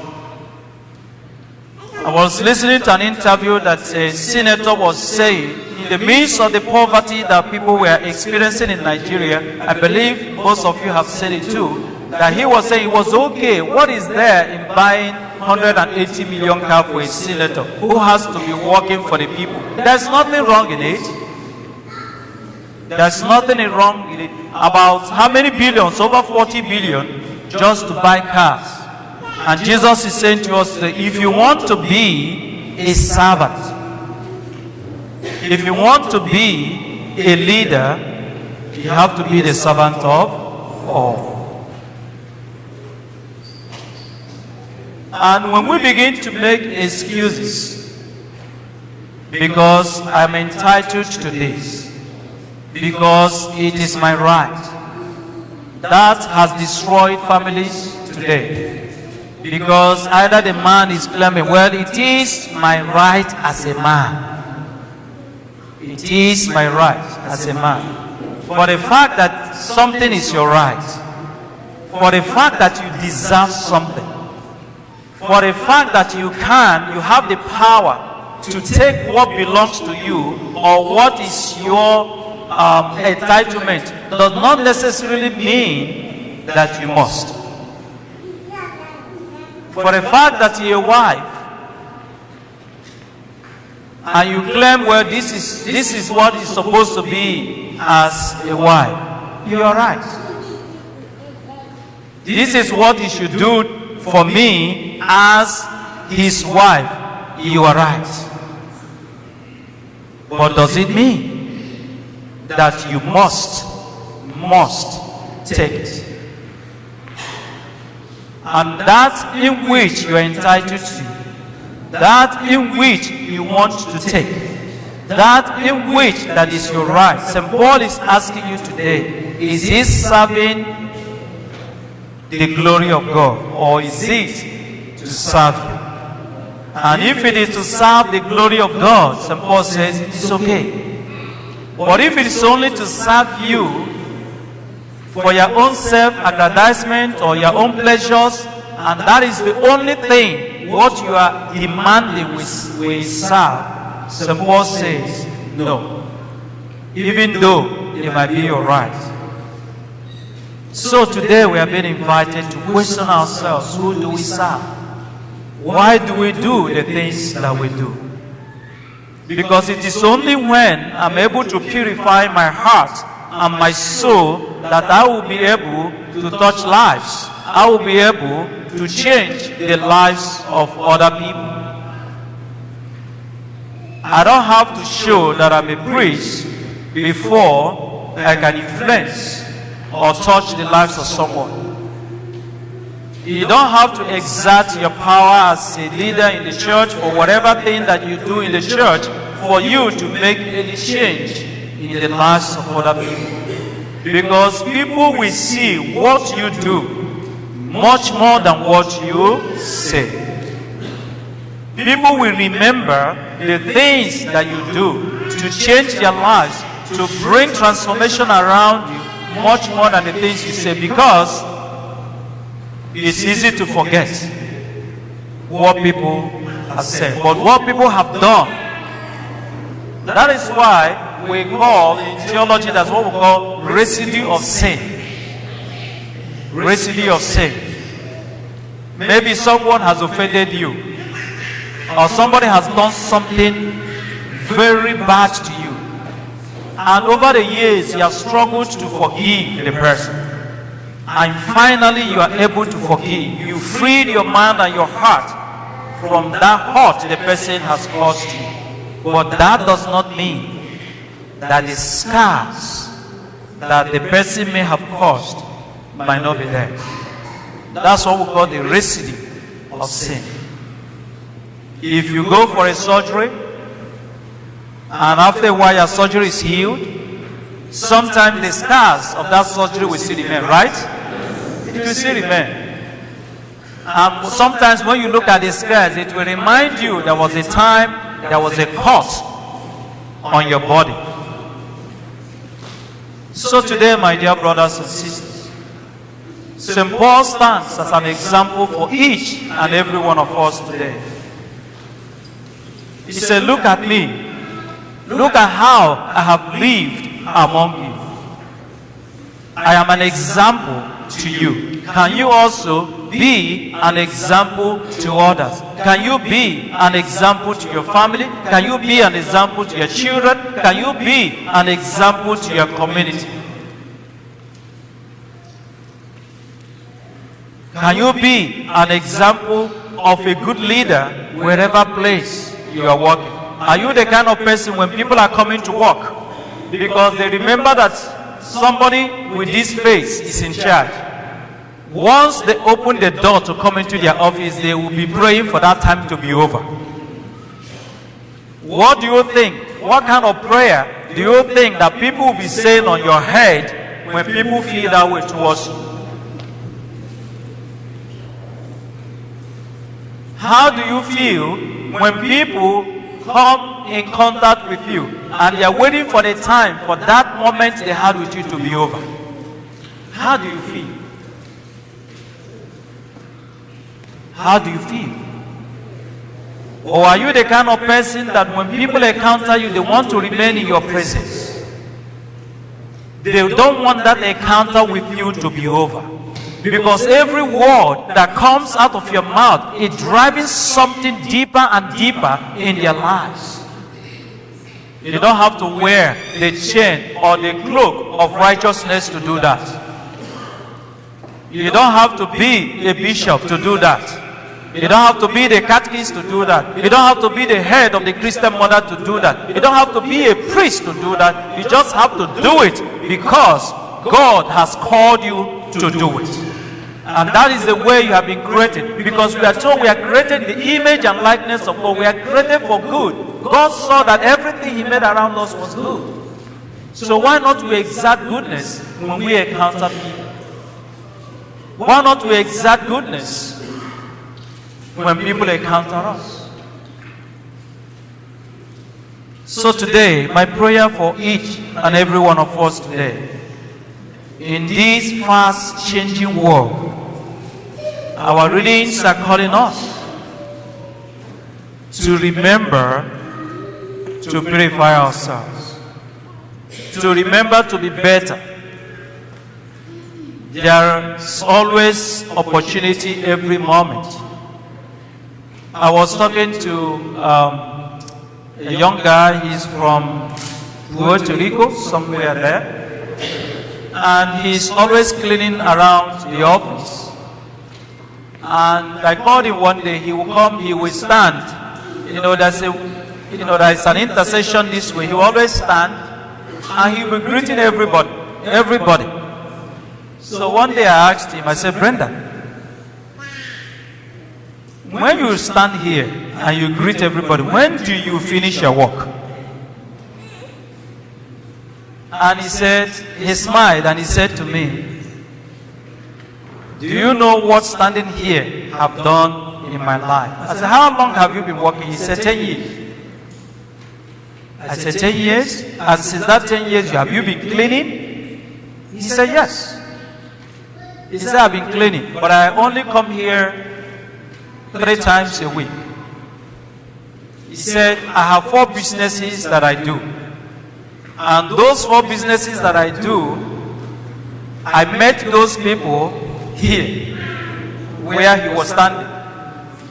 I was listening to an interview that a senator was saying, in the midst of the poverty that people were experiencing in Nigeria, I believe most of you have seen it too, that he was saying it was okay. What is there in buying 180 million car for a senator who has to be working for the people? There's nothing wrong in it. There's nothing wrong in it. About how many billions? Over 40 billion. just to buy cars. And Jesus is saying to us today, if you want to be a servant, if you want to be a leader, you have to be the servant of all. And when we begin to make excuses, because I'm entitled to this, because it is my right, that has destroyed families today. Because either the man is claiming, "Well, it is my right as a man. It is my right as a man." For the fact that something is your right, for the fact that you deserve something, for the fact that you have the power to take what belongs to you or what is your entitlement, does not necessarily mean that you must. For the fact that you're a wife and you claim, "Well, this is what is supposed to be as a wife," you are right. "This is what he should do for me as his wife." You are right. But does it mean that you must take it? And that in which you are entitled to, that in which you want to take, that in which that is your right. St. Paul is asking you today, is this serving the glory of God or is it to serve you? And if it is to serve the glory of God, St. Paul says it's okay. But if it is only to serve you for your own self-aggrandizement or your own pleasures, and that is the only thing what you are demanding we serve, St. Paul says no, even though it might be your right. So today we have been invited to question ourselves: who do we serve? Why do we do the things that we do? Because it is only when I'm able to purify my heart and my soul that I will be able to touch lives. I will be able to change the lives of other people. I don't have to show that I'm a priest before I can influence or touch the lives of someone. You don't have to exert your power as a leader in the church for whatever thing that you do in the church for you to make any change in the lives of other people. Because people will see what you do much more than what you say. People will remember the things that you do to change their lives, to bring transformation around you much more than the things you say, because it's easy to forget what people have said. But what people have done, that is why we call in theology, that's what we call residue of sin. Residue of sin. Maybe someone has offended you, or somebody has done something very bad to you. And over the years, you have struggled to forgive the person. And finally, you are able to forgive. You freed your mind and your heart from that hurt the person has caused you. But that does not mean that the scars that the person may have caused might not be there. That's what we call the residue of sin. If you go for a surgery, and after a while your surgery is healed, sometimes the scars of that surgery will still remain, right? It will still remain. And sometimes when you look at the scars, it will remind you there was a time there was a cut on your body. So today, my dear brothers and sisters, St. Paul stands as an example for each and every one of us today. He said, "Look at me. Look at how I have lived among you. I am an example to you. Can you also be an example to others? Can you be an example to your family? Can you be an example to your children? Can you be an example to your community?" Can you be an example of a good leader wherever place you are working? Are you the kind of person when people are coming to work because they remember that somebody with this face is in charge? Once they open the door to come into their office, they will be praying for that time to be over. What do you think? What kind of prayer do you think that people will be saying on your head when people feel that way towards you? How do you feel when people come in contact with you and they are waiting for the time for that moment they had with you to be over? How do you feel? How do you feel? Or are you the kind of person that when people encounter you, they want to remain in your presence? They don't want that encounter with you to be over. Because every word that comes out of your mouth is driving something deeper and deeper in their lives. You don't have to wear the chain or the cloak of righteousness to do that. You don't have to be a bishop to do that. You don't have to be the catechist to do that. You don't have to be the head of the Christian mother to do that. You don't have to be a priest to do that. You just have to do it because God has called you to do it. And that is the way you have been created. Because we are told we are created in the image and likeness of God. We are created for good. God saw that everything He made around us was good. So why not we exert goodness when we encounter people? Why not we exert goodness when people encounter us? So today, my prayer for each and every one of us today, in this fast-changing world, our readings are calling us to remember to purify ourselves, to remember to be better. There's always opportunity every moment. I was talking to a young guy. He's from Puerto Rico, somewhere there. And he's always cleaning around the office. And I called him one day. He will come, he will stand. There's an intersection this way. He will always stand and he will be greeting everybody. Everybody. So one day I asked him, I said, "Brenda, when you stand here and you greet everybody, when do you finish your work?" And he smiled and he said to me, "Do you know what standing here have done in my life?" I said, "How long have you been working?" He said, 10 years. I said, 10 years? And since that 10 years, have you been cleaning? He said, "Yes." He said, "I've been cleaning, but I only come here 3 times a week." He said, "I have 4 businesses that I do. And those 4 businesses that I do, I met those people here, where he was standing.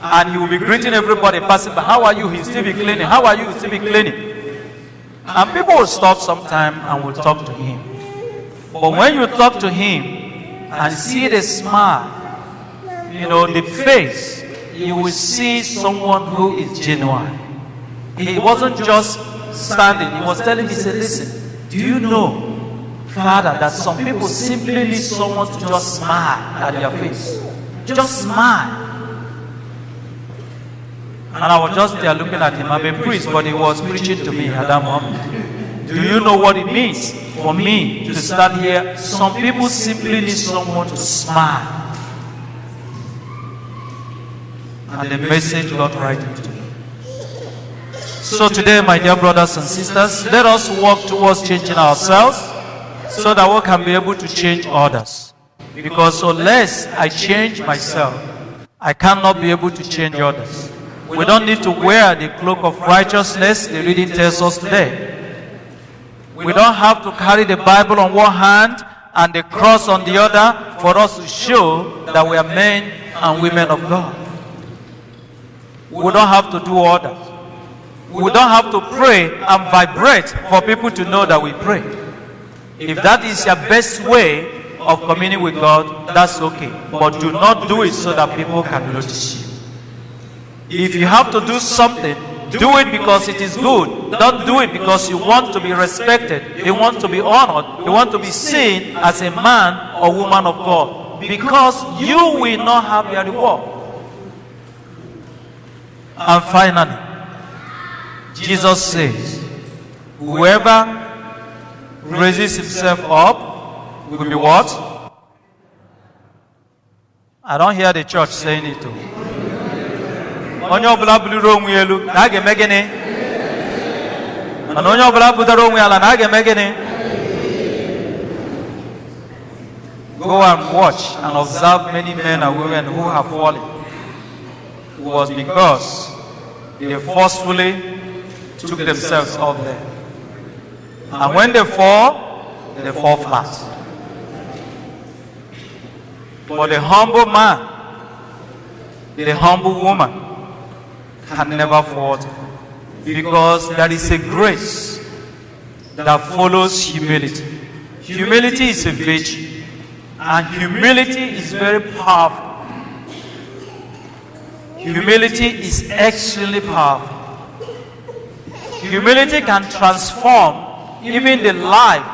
And he will be greeting everybody passing by. How are you? He'll still be cleaning. How are you? He'll still be cleaning. And people will stop sometime and will talk to him. But when you talk to him and see the smile, the face, you will see someone who is genuine. He wasn't just standing. He was telling me, he said, listen, do you know, Father, that some people simply need someone to just smile at their face? Just smile. And I was just there looking at him. I'm a priest, but he was preaching to me at that moment. Do you know what it means for me to stand here? Some people simply need someone to smile. And the message got right into me. So today, my dear brothers and sisters, let us work towards changing ourselves so that we can be able to change others. Because unless I change myself, I cannot be able to change others. We don't need to wear the cloak of righteousness, the reading tells us today. We don't have to carry the Bible on one hand and the cross on the other for us to show that we are men and women of God. We don't have to do all that. We don't have to pray and vibrate for people to know that we pray. If that is your best way of communing with God, that's okay. But do not do it so that people can notice you. If you have to do something, do it because it is good. Don't do it because you want to be respected, you want to be honored, you want to be seen as a man or woman of God. Because you will not have your reward. And finally, Jesus says, whoever raises himself up will be what? I don't hear the church saying it too. Onye ọbụla buliri onwe ya elu na a ga-eme gịnị? Mana onye ọbụla budara onwe ya ala na a ga-eme gịnị? Go and watch and observe many men and women who have fallen. It was because they forcefully took themselves up there. And when they fall flat. But the humble man, the humble woman, can never fall, because there is a grace that follows humility. Humility is a virtue, and humility is very powerful. Humility is extremely powerful. Humility can transform even the life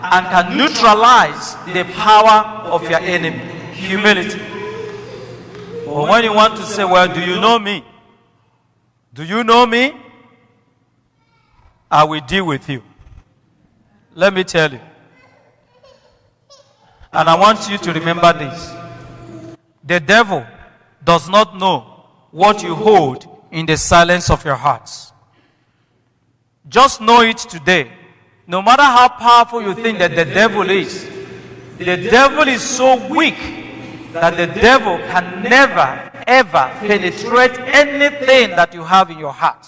and can neutralize the power of your enemy. Humility. But when you want to say, "Well, do you know me? Do you know me? I will deal with you." Let me tell you. And I want you to remember this. The devil does not know what you hold in the silence of your hearts. Just know it today. No matter how powerful you think that the devil is, the devil is so weak that the devil can never, ever penetrate anything that you have in your heart.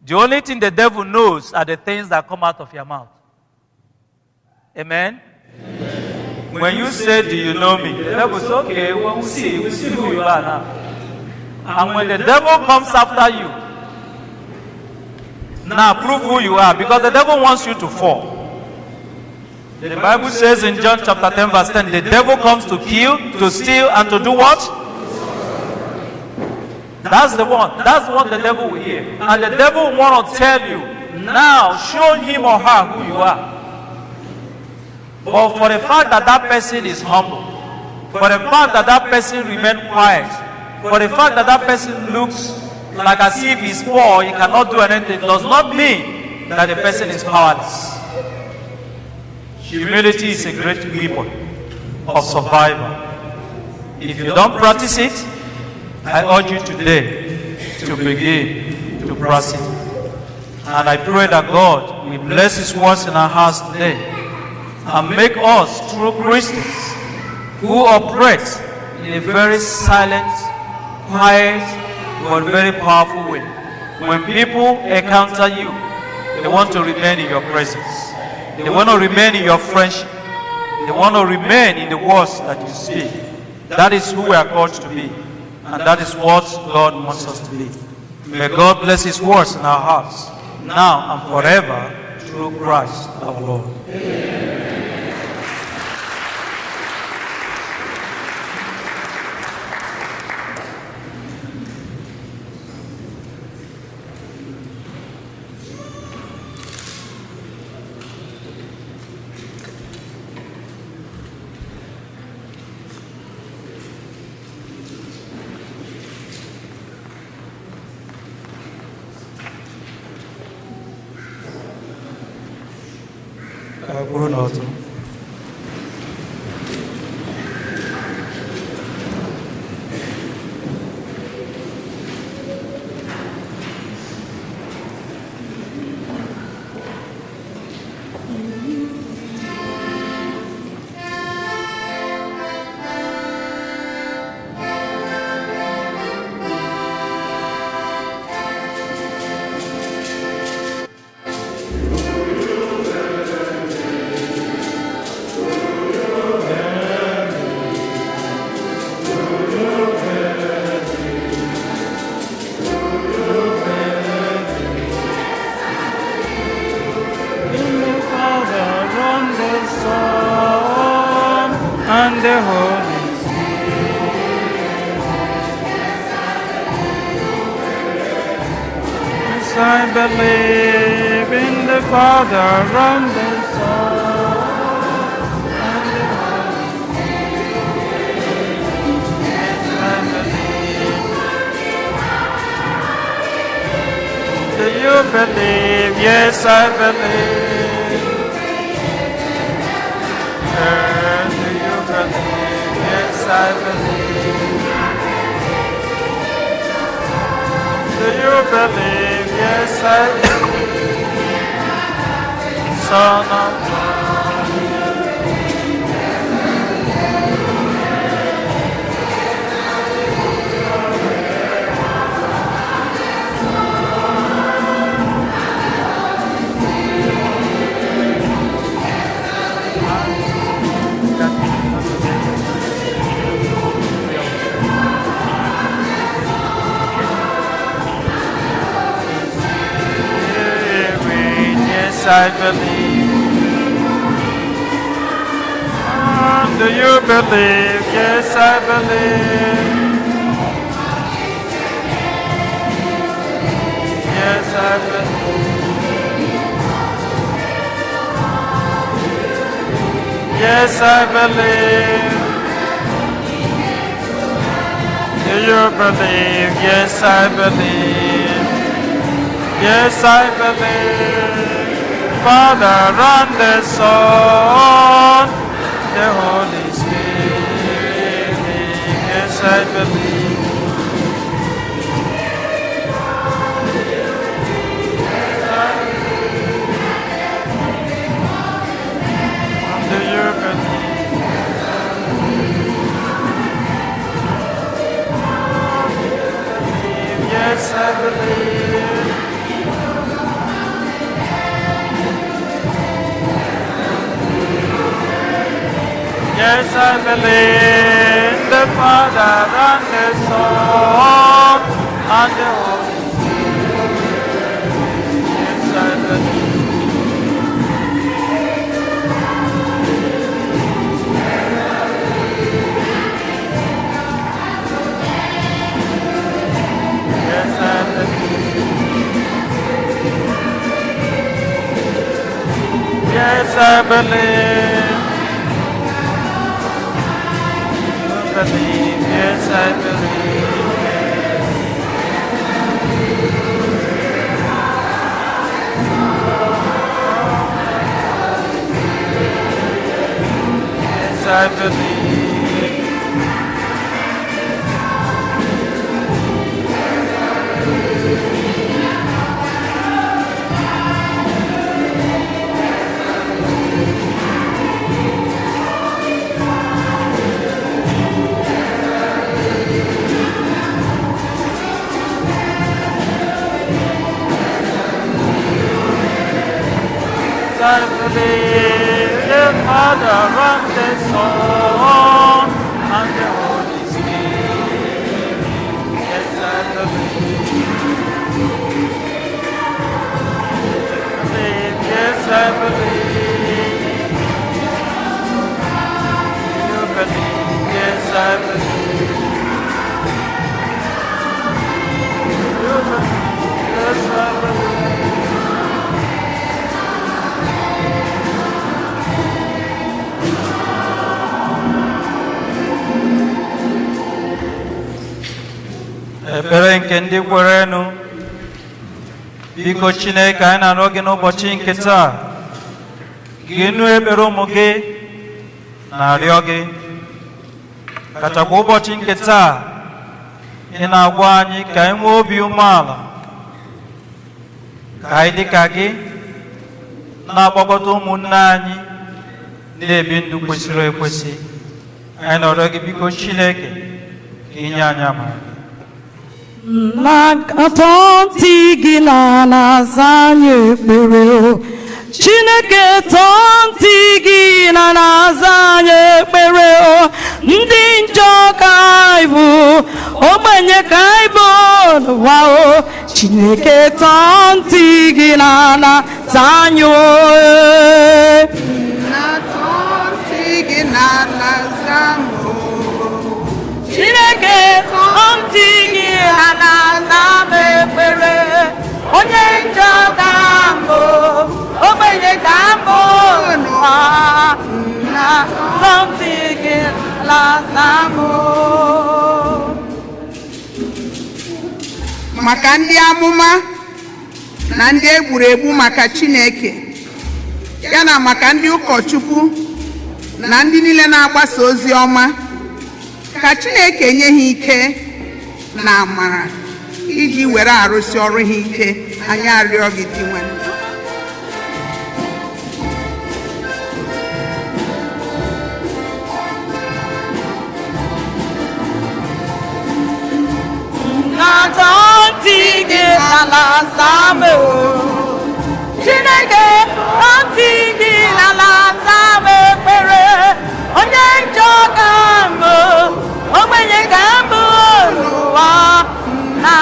The only thing the devil knows are the things that come out of your mouth. Amen? When you say, "Do you know me?" the devil says, "Okay, well, we'll see. We'll see who you are now." And when the devil comes after you, now prove who you are, because the devil wants you to fall. The Bible says in John chapter 10, verse 10, the devil comes to kill, to steal, and to do what? That's the one. That's what the devil will hear. And the devil want to tell you, now show him or her who you are. But for the fact that that person is humble, for the fact that that person remained quiet, for the fact that that person looks like as if he's poor, he cannot do anything, does not mean that the person is powerless. Humility is a great weapon of survival. If you don't practice it, I urge you today to begin to practice it. And I pray that God will bless His words in our hearts today and make us true Christians who operate in a very silent, quiet, but very powerful way. When people encounter you, they want to remain in your presence. They want to remain in your friendship. They want to remain in the words that you speak. That is who we are called to be. And that is what God wants us to be. May God bless His words in our hearts, now and forever, through Christ our Lord. Amen. Ka anyị kwụrụ n'ọtọ. the Holy Spirit. Yes, I believe in the Father and the Son and the Holy Spirit. Yes, I believe. Do you believe? Yes, I believe. Do you believe? Yes, I believe. Do you believe? Yes, I believe. Son of God. Spirit, yes, I believe. Do you believe? Yes, I believe. Yes, I believe. Yes, I believe. Do you believe? Yes, I believe. Yes, I believe. Father and the Son, the Holy Spirit. Yes, I believe. Do you believe? Yes, I believe. Yes, I believe in the Father and the Son and the Holy Spirit. Yes, I believe. Yes, I believe. Yes, I believe. You believe. Yes, I believe. Yes, I believe. I believe the Father and the Son and the Holy Spirit. Yes, I believe. Believe, yes, I believe. You believe, yes, I believe. You believe, yes, I believe. Ekpere nke ndị kwerenụ. Biko Chineke, anyị na-arịọ gị n'ụbọchị nke taa gị nụ ekpere ụmụ gị na-arịọ gị, kachakwa ụbọchị nke taa ị na-agwa anyị ka anyị nwee obi umeala, ka anyị dị ka gị na-akpọkọta ụmụnne anyị, na-ebi ndụ kwesịrị ekwesị. Anyị na-arịọ gị, biko Chineke, ka inye anyị amara. Na-atọ ntị gị na na-aza anyị ekpere o. Chineke, tọọ ntị gị na na-aza anyị ekpere o. Ndị njọ ka anyị bụ, ogbenye ka anyị bụ n'ụwa o. Chineke, tọọ ntị gị na na-aza anyị o. Na-atọ ntị gị na na-aza m. Maka ndị amụma na ndị egburu egbu maka Chineke, ya na maka ndị ụkọchukwu na ndị niile na-agbasa ozi ọma, ka Chineke nye ha ike na amara iji were arụsị ọrụ ha ike. Anyị arịọ gị, Dinwenụ. Na ntị gị n'ala zaa m o. Chineke, ntị gị n'ala zaa m ekpere. Onye njọ ka mbụ, ogbenye ka mbụ n'ụwa, na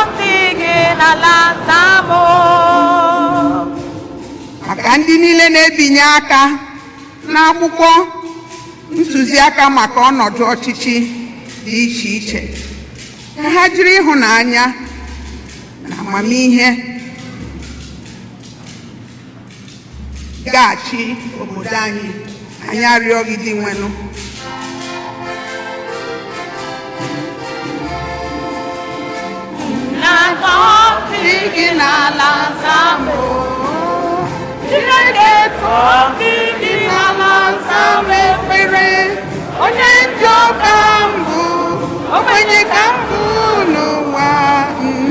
ntị gị n'ala zaa m o. Maka ndị niile na-ebinye aka n'akwụkwọ ntụziaka maka ọnọdụ ọchịchị dị iche iche, ka ha jiri ịhụnanya na amamihe gaghachi obodo anyị. Anyị arịọ gị, Dinwenụ. Na ntị gị n'ala zaa m o. Chineke, ntị gị n'ala zaa m ekpere. Onye njọ ka mbụ, ogbenye ka mbụ n'ụwa,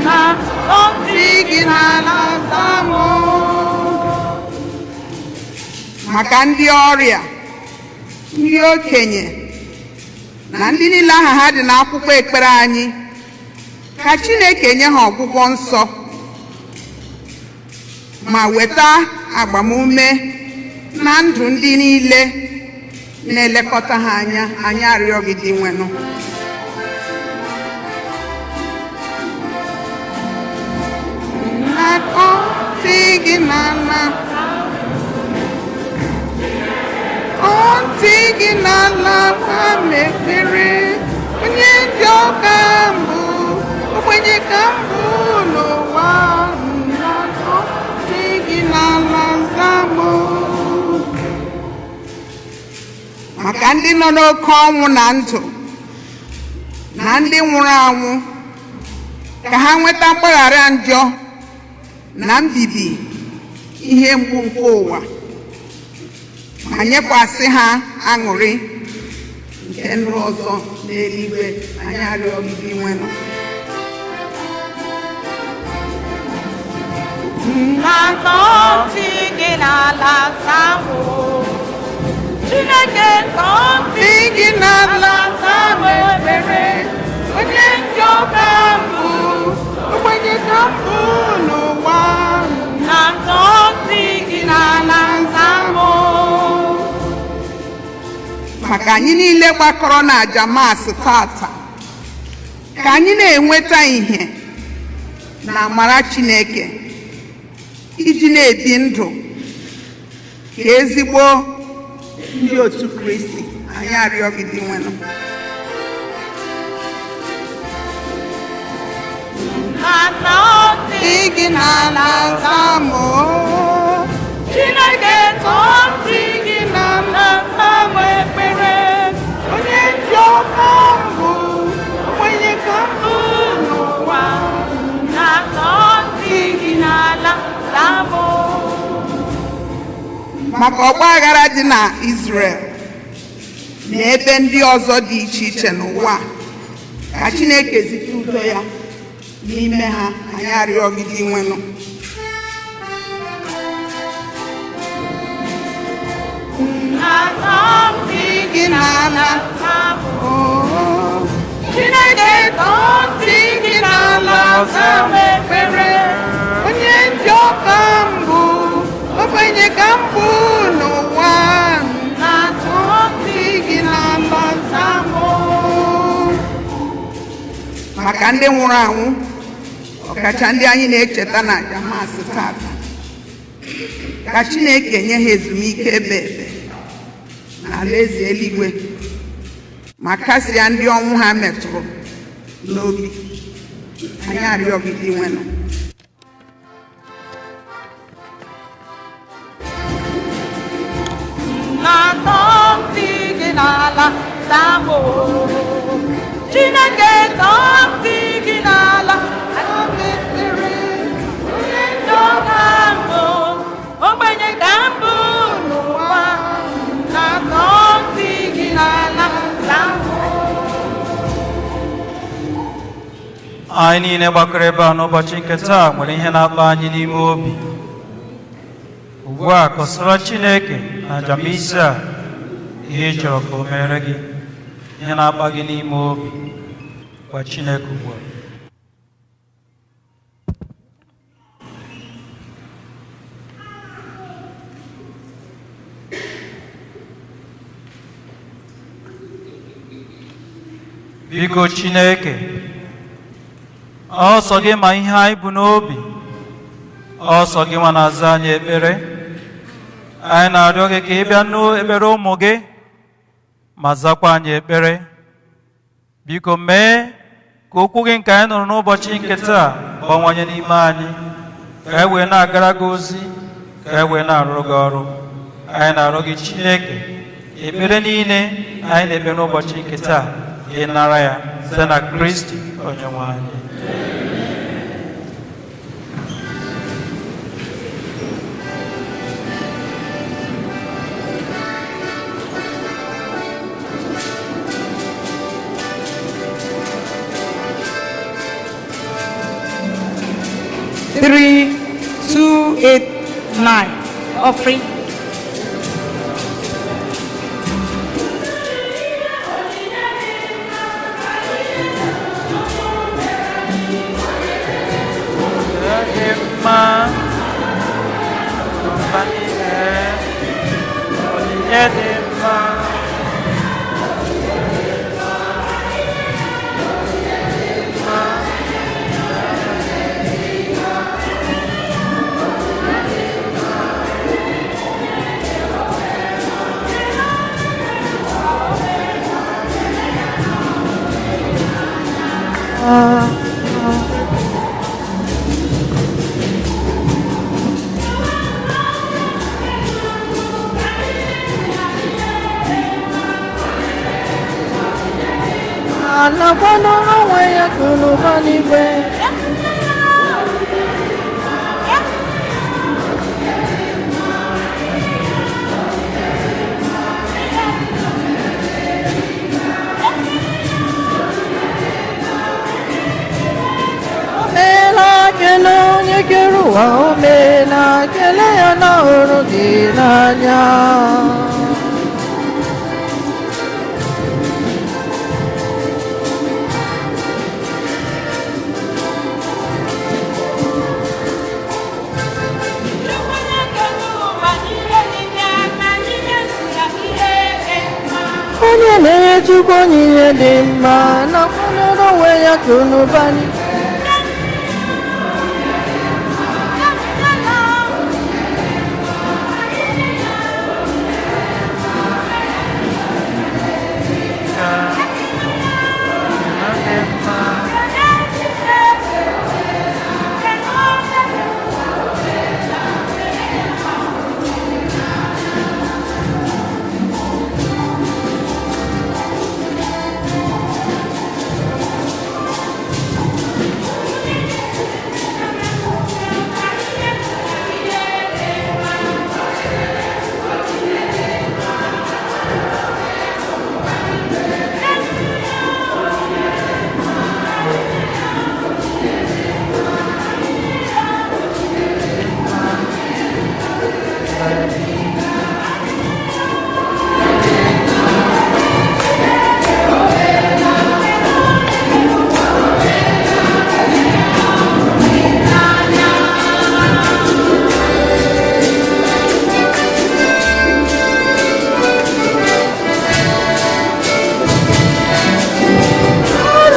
Na ntị ntị gị n'ala zaa m. Maka ndị ọrịa, ndị okenye na ndị niile aha ha dị n'akwụkwọ ekpere anyị, ka Chineke nye ha ọgwụgwọ nsọ ma weta agbamume na ndụ ndị niile na-elekọta ha anya. Anyị arịọ gị, Dinwenụ. Ntị gị n'ala, ntị gị n'ala gba m ekpere. Onye njọ ka mbụ, ogbenye ka mbụ n'ụwa, ntị gị n'ala zaa m. Maka ndị nọ n'oke ọnwụ na ndụ na ndị nwụrụ anwụ, ka ha nweta mgbaghara njọ na mbibi ihe mgbu nke ụwa, ma nyekwasị ha aṅụrị nke ndụ ọzọ n'eluigwe. Anyị arịọ gị, Dinwenụ. Na ntị gị n'ala zaa m o. Chineke, ntị ntị gị n'ala zaa m ekpere. Onye njọ ka mbụ, ogbenye ka mbụ n'ụwa, na ntị gị n'ala zaa m o. Maka anyị niile gbakọrọ na aja Maasị tata, ka anyị na-enweta ìhè na amara Chineke iji na-ebi ndụ ka ezigbo ndị otu Kristi. Anyị arịọ gị, Dinwenụ. Na ntị gị n'ala zaa m o. Chineke, tọọ ntị gị n'ala zaa m ekpere. Onye njọ ka mbụ, ogbenye ka mbụ n'ụwa, Na tọọ ntị gị n'ala zaa m o. Maka ọgba aghara dị na Israel na ebe ndị ọzọ dị iche iche n'ụwa, ka Chineke zite udo ya n'ime ha. Anyị arịọ gị, Dinwenụ. Na tọọ ntị gị n'ala zaa m o. Oh. Chineke, tọọ ntị gị n'ala zaa m ekpere. Onye njọ ka mbụ, ogbenye ka mbụ n'ụwa, Na tọọ ntị ntị gị n'ala zaa m. Maka ndị nwụrụ anwụ, ọkacha ndị anyị na-echeta na aja Maasị tata, ka Chineke nye ha ezumike ebe ebe n'alaeze eluigwe, ma kasịa ndị ọnwụ ha metụrụ n'obi. Anyị arịọ gị, Dinwenụ. Na tọọ ntị gị n'ala zaa m o. Chineke, tọọ ntị. Anyị niile gbakọrọ ebe a n'ụbọchị nke taa nwere ihe na-akpa anyị n'ime obi. Ugbu a, kọsara Chineke na aja misa a ihe ị chọrọ ka o mere gị, ihe na-akpa gị n'ime obi. Gwa Chineke ugbu a. Biko Chineke, ọ sọ gị ma ihe anyị bụ n'obi, ọ sọ gị nwa na-aza anyị ekpere. Anyị na-arịọ gị ka ị bịa nụ ekpere ụmụ gị ma zakwa anyị ekpere. Biko mee ka okwu gị nke anyị nụrụ n'ụbọchị nke taa gbanwanye n'ime anyị, ka anyị wee na-agara gị ozi, ka anyị wee na-arụrụ gị ọrụ. Anyị na-arịọ gị Chineke, ekpere niile anyị na-ekpe n'ụbọchị nke taa, ị nara ya site na Kristi onye nwe anyị. 3289 offering. Dị mma, mba niile, onyinye dị mma. Ala kwadoro onwe ya akụnụba n'igwe. O meela, kele onye kere ụwa. O meela, kele ya na hụrụ gị n'anya. Onye na-enye Chukwu onyinye dị mma na-akwadoro onwe ya akụnụba n'igwe.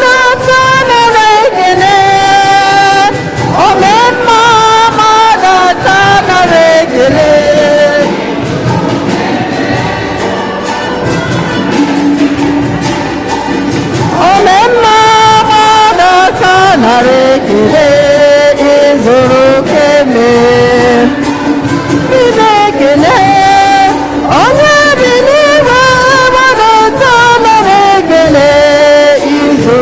Na-ata nara ekele, omemma ma na-ata nara ekele. Omemma ma na-ata nara ekele, ịzụrụ keme. Bido ekele, onye bi n'igwe ma na-ata nara ekele, ịzụ.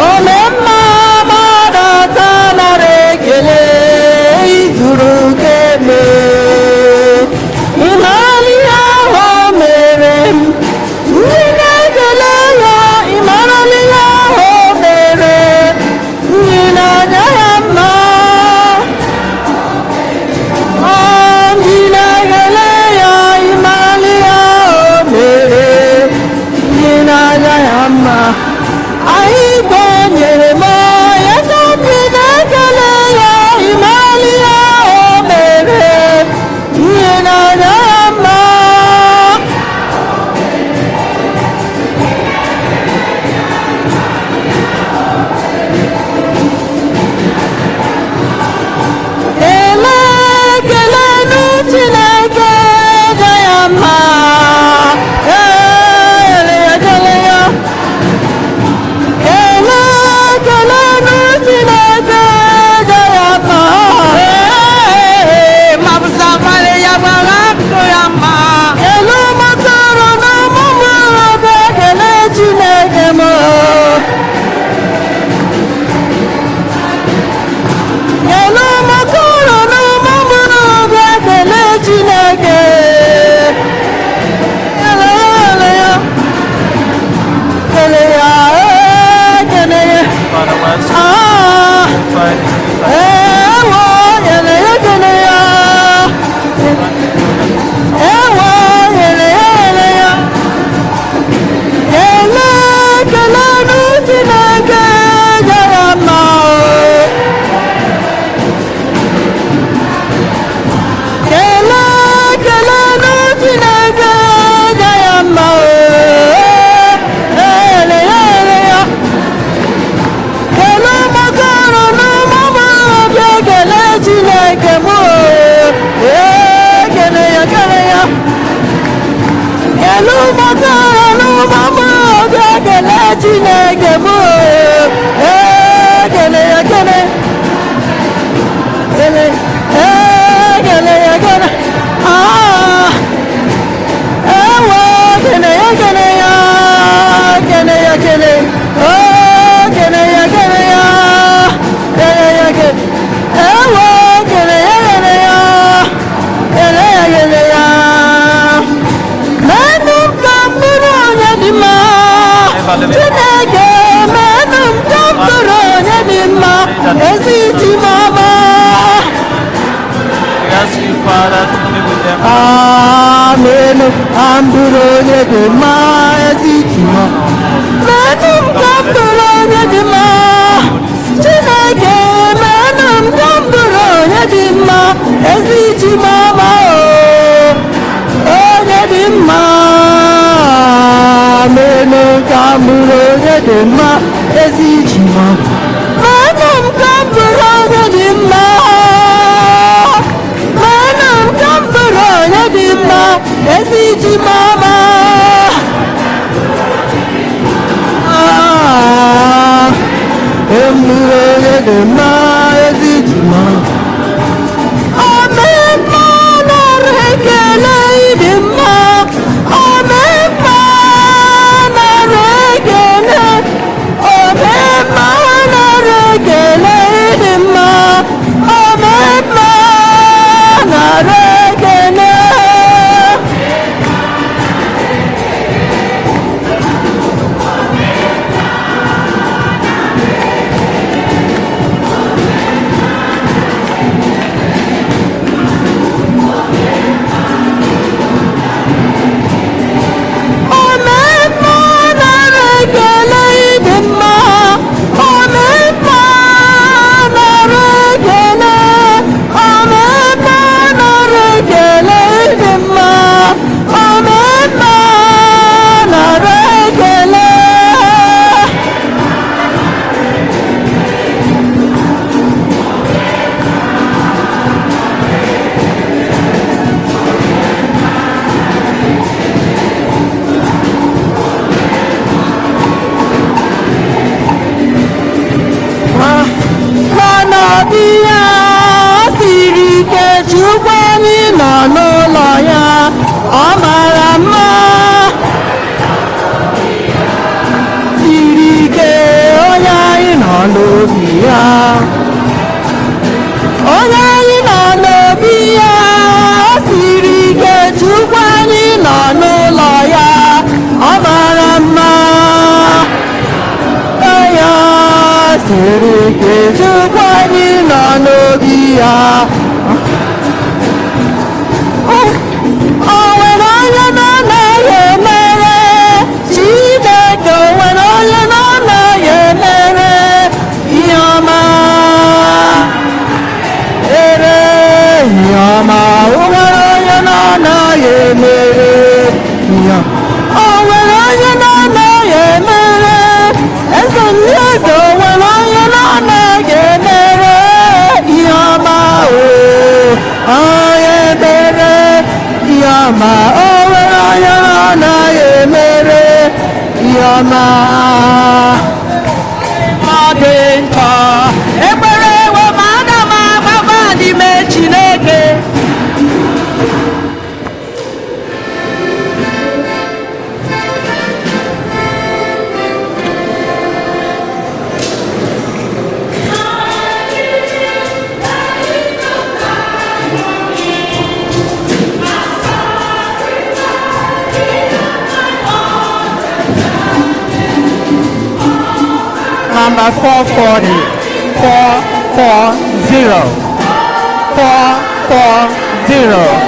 Omemma ma na-ata nara ekele, ịzụrụ keme. Ịmara ihe ahụ o mere m, ndị Chineke m ekele ya kele kele ekele ya kele ah ewo kele ya kele ya kele ya kele oh kele ya kele ya kele ya kele ewo kele ya kele ya kele ya kele ya menụ m ka m bụrụ onye dị mma Chineke menụ m ka m bụrụ onye dị mma ezi chi m ọma. We ask you, Father, to be with them. Amen. Ambụrụ onye dị mma ezi chi m. Menụ m ka m bụrụ onye dị mma Chineke menụ m ka m bụrụ onye dị mma ezi chi m ọma o onye dị mma menụ ka m bụrụ onye dị mma ezi chi m menụ m ka m bụrụ onye dị mma menụ m ka m bụrụ onye dị mma ezi chi m ọma. Ah, m bụrụ onye dị mma ezi chi m ọma. Omemma nara ekele ịdị mma Omemma nara ekele Omemma nara ekele ịdị mma Omemma nara ekele. Omemma nara ekele ịdị mma Omemma nara ekele Omemma nara ekele ịdị mma Omemma nara ekele. Mana obi ya siri ike Chukwu anyị nọ n'ụlọ ya ọ mara mma siri ike onye anyị nọ n'obi ya onye anyị nọ n'obi ya siri ike Chukwu anyị nọ n'ụlọ ya ọ mara mma ya siri ike Chukwu anyị nọ n'obi ya o nwere onye na-anaghị emere Chineke o nwere onye na-anaghị emere ihe ọma ere ihe ọma o nwere onye na-anaghị emere ihe o nwere onye na-anaghị emere eze ndị eze o nwere onye na-anaghị emere ihe ọma o onye mere ihe ọma o nwere onye na-anaghị emere ihe ọma ọ dị nkọ ekpere ewe ma ana m agbaba n'ime Chineke. Number 440, 440, 440.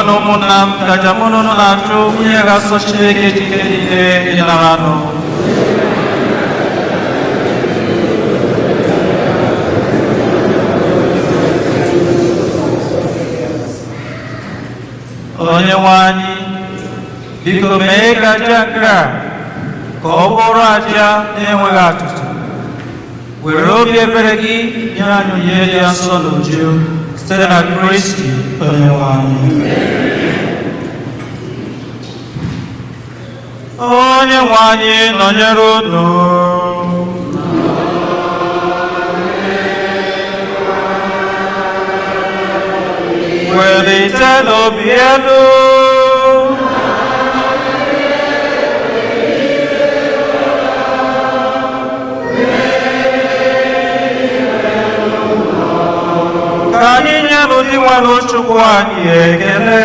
Rịọnụ ụmụnna m ka aja mụ na unu na-achụ onye ga-asọ Chineke ji ike niile ịnaranụ. Onye nwe anyị, biko mee ka aja nke a ka ọ bụrụ aja na-enweghị atụtụ. Were obi ebere gị nye anyị onyinye dị nsọ n'uju site na Kristi onye nwe anyị. Onye nwe anyị nọnyere unu. Welite n'obi elu. Ka anyị nyenụ Dinwenụ Chukwu anyị ekele.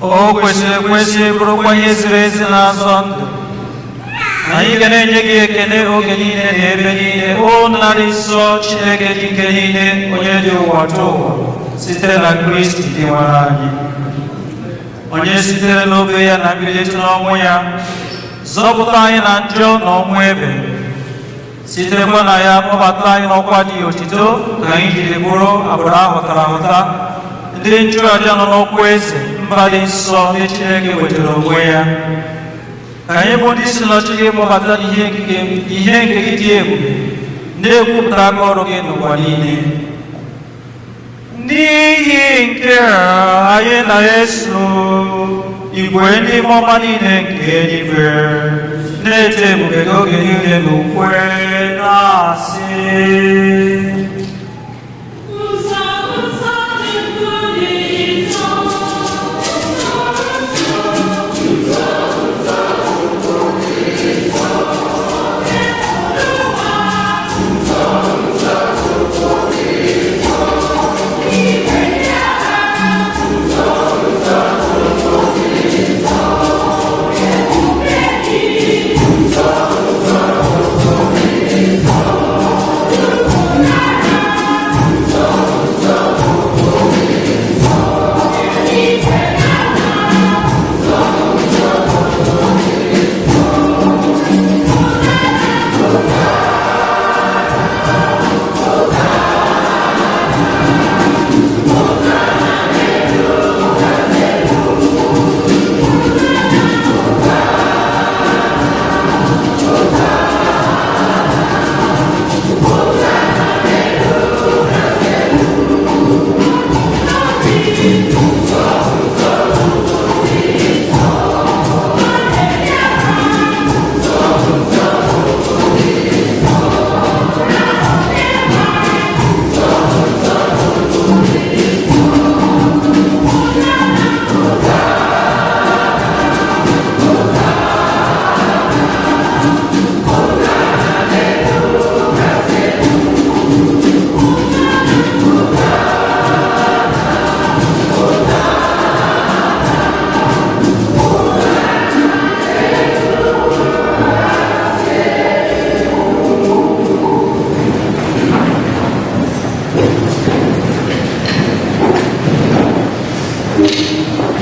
O kwesịrị ekwesị, bụrụkwa ihe ziri ezi na-azọ ndụ. Anyị ga na-enye gị ekele oge niile na ebe niile, o Nna dị nsọ, Chineke dị ike niile, onye dị ụwa tụ ụwa, site na Kristi Dinwenụ anyị. Onye sitere n'obe ya na mbilite n'ọnwụ ya zọpụta anyị na njọ na ọnwụ ebe, sitekwa na ya kpọbata anyị n'ọkwa dị otito, ka anyị jiri bụrụ agbụrụ ahụtara ahụta, ndị nchụaja nọ n'ọkwa eze, mba dị nsọ ndị Chineke wetara onwe ya. Ka anyị bụ ndị si n'ọchị gị kpọbata n'ihe nke gị dị ebube, na-ekwupụta aka ọrụ gị n'ụwa niile. N'ihi nke a, anyị na-eso igwe ndị mmụọ niile nke eluigwe na-eto ebube gị oge niile n'ukwe na-asị: Nsọ, nsọ Chukwu dị nsọ.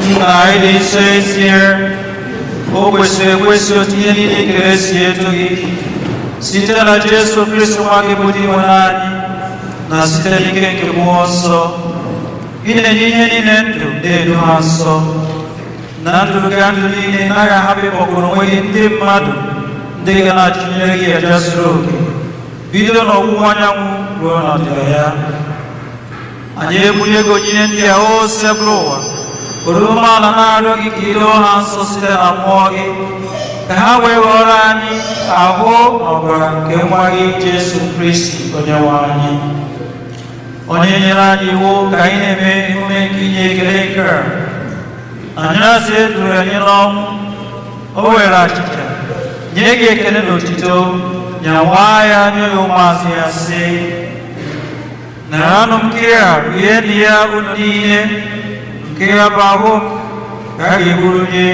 Nna anyị dị nsọ, ezie o kwesịrị ekwesị otu ihe niile kere si eto gị, site na Jesu Kristi nwa gị bụ Dinwenụ anyị, na site n'ike nke Mmụọ Nsọ, ị na-enye ihe niile ndụ, na-edu ha nsọ na ndụ ga ndụ niile. Naghị ahapụ ịkpọkpụrụ onwe gị ndị mmadụ ndị ga na-achụnyere gị aja zuru oke, bido n'ọwụwa anyanwụ ruo n'ọdịda ya. Anyị ebunye gị onyinye ndị a, o Osebụrụwa. Were umeala na-arịọ gị ka i doo ha nsọ site na mmụọ gị, ka ha wee ghọrọ anyị ahụ na ọbara nke nwa gị Jesu Kristi onye nwe anyị, onye nyere anyị iwu ka anyị na-eme emume nke inye ekele nke a. Anyasị eduru anyị n'ọnwụ, o were achịcha, nye gị ekele na otito, nyawa ya, nye ya ụmụazụ ya, sị: "Naranụ nke a, rienụ ya unu niile. Nke ya bụ ahụ m." ka a ga-eburu nye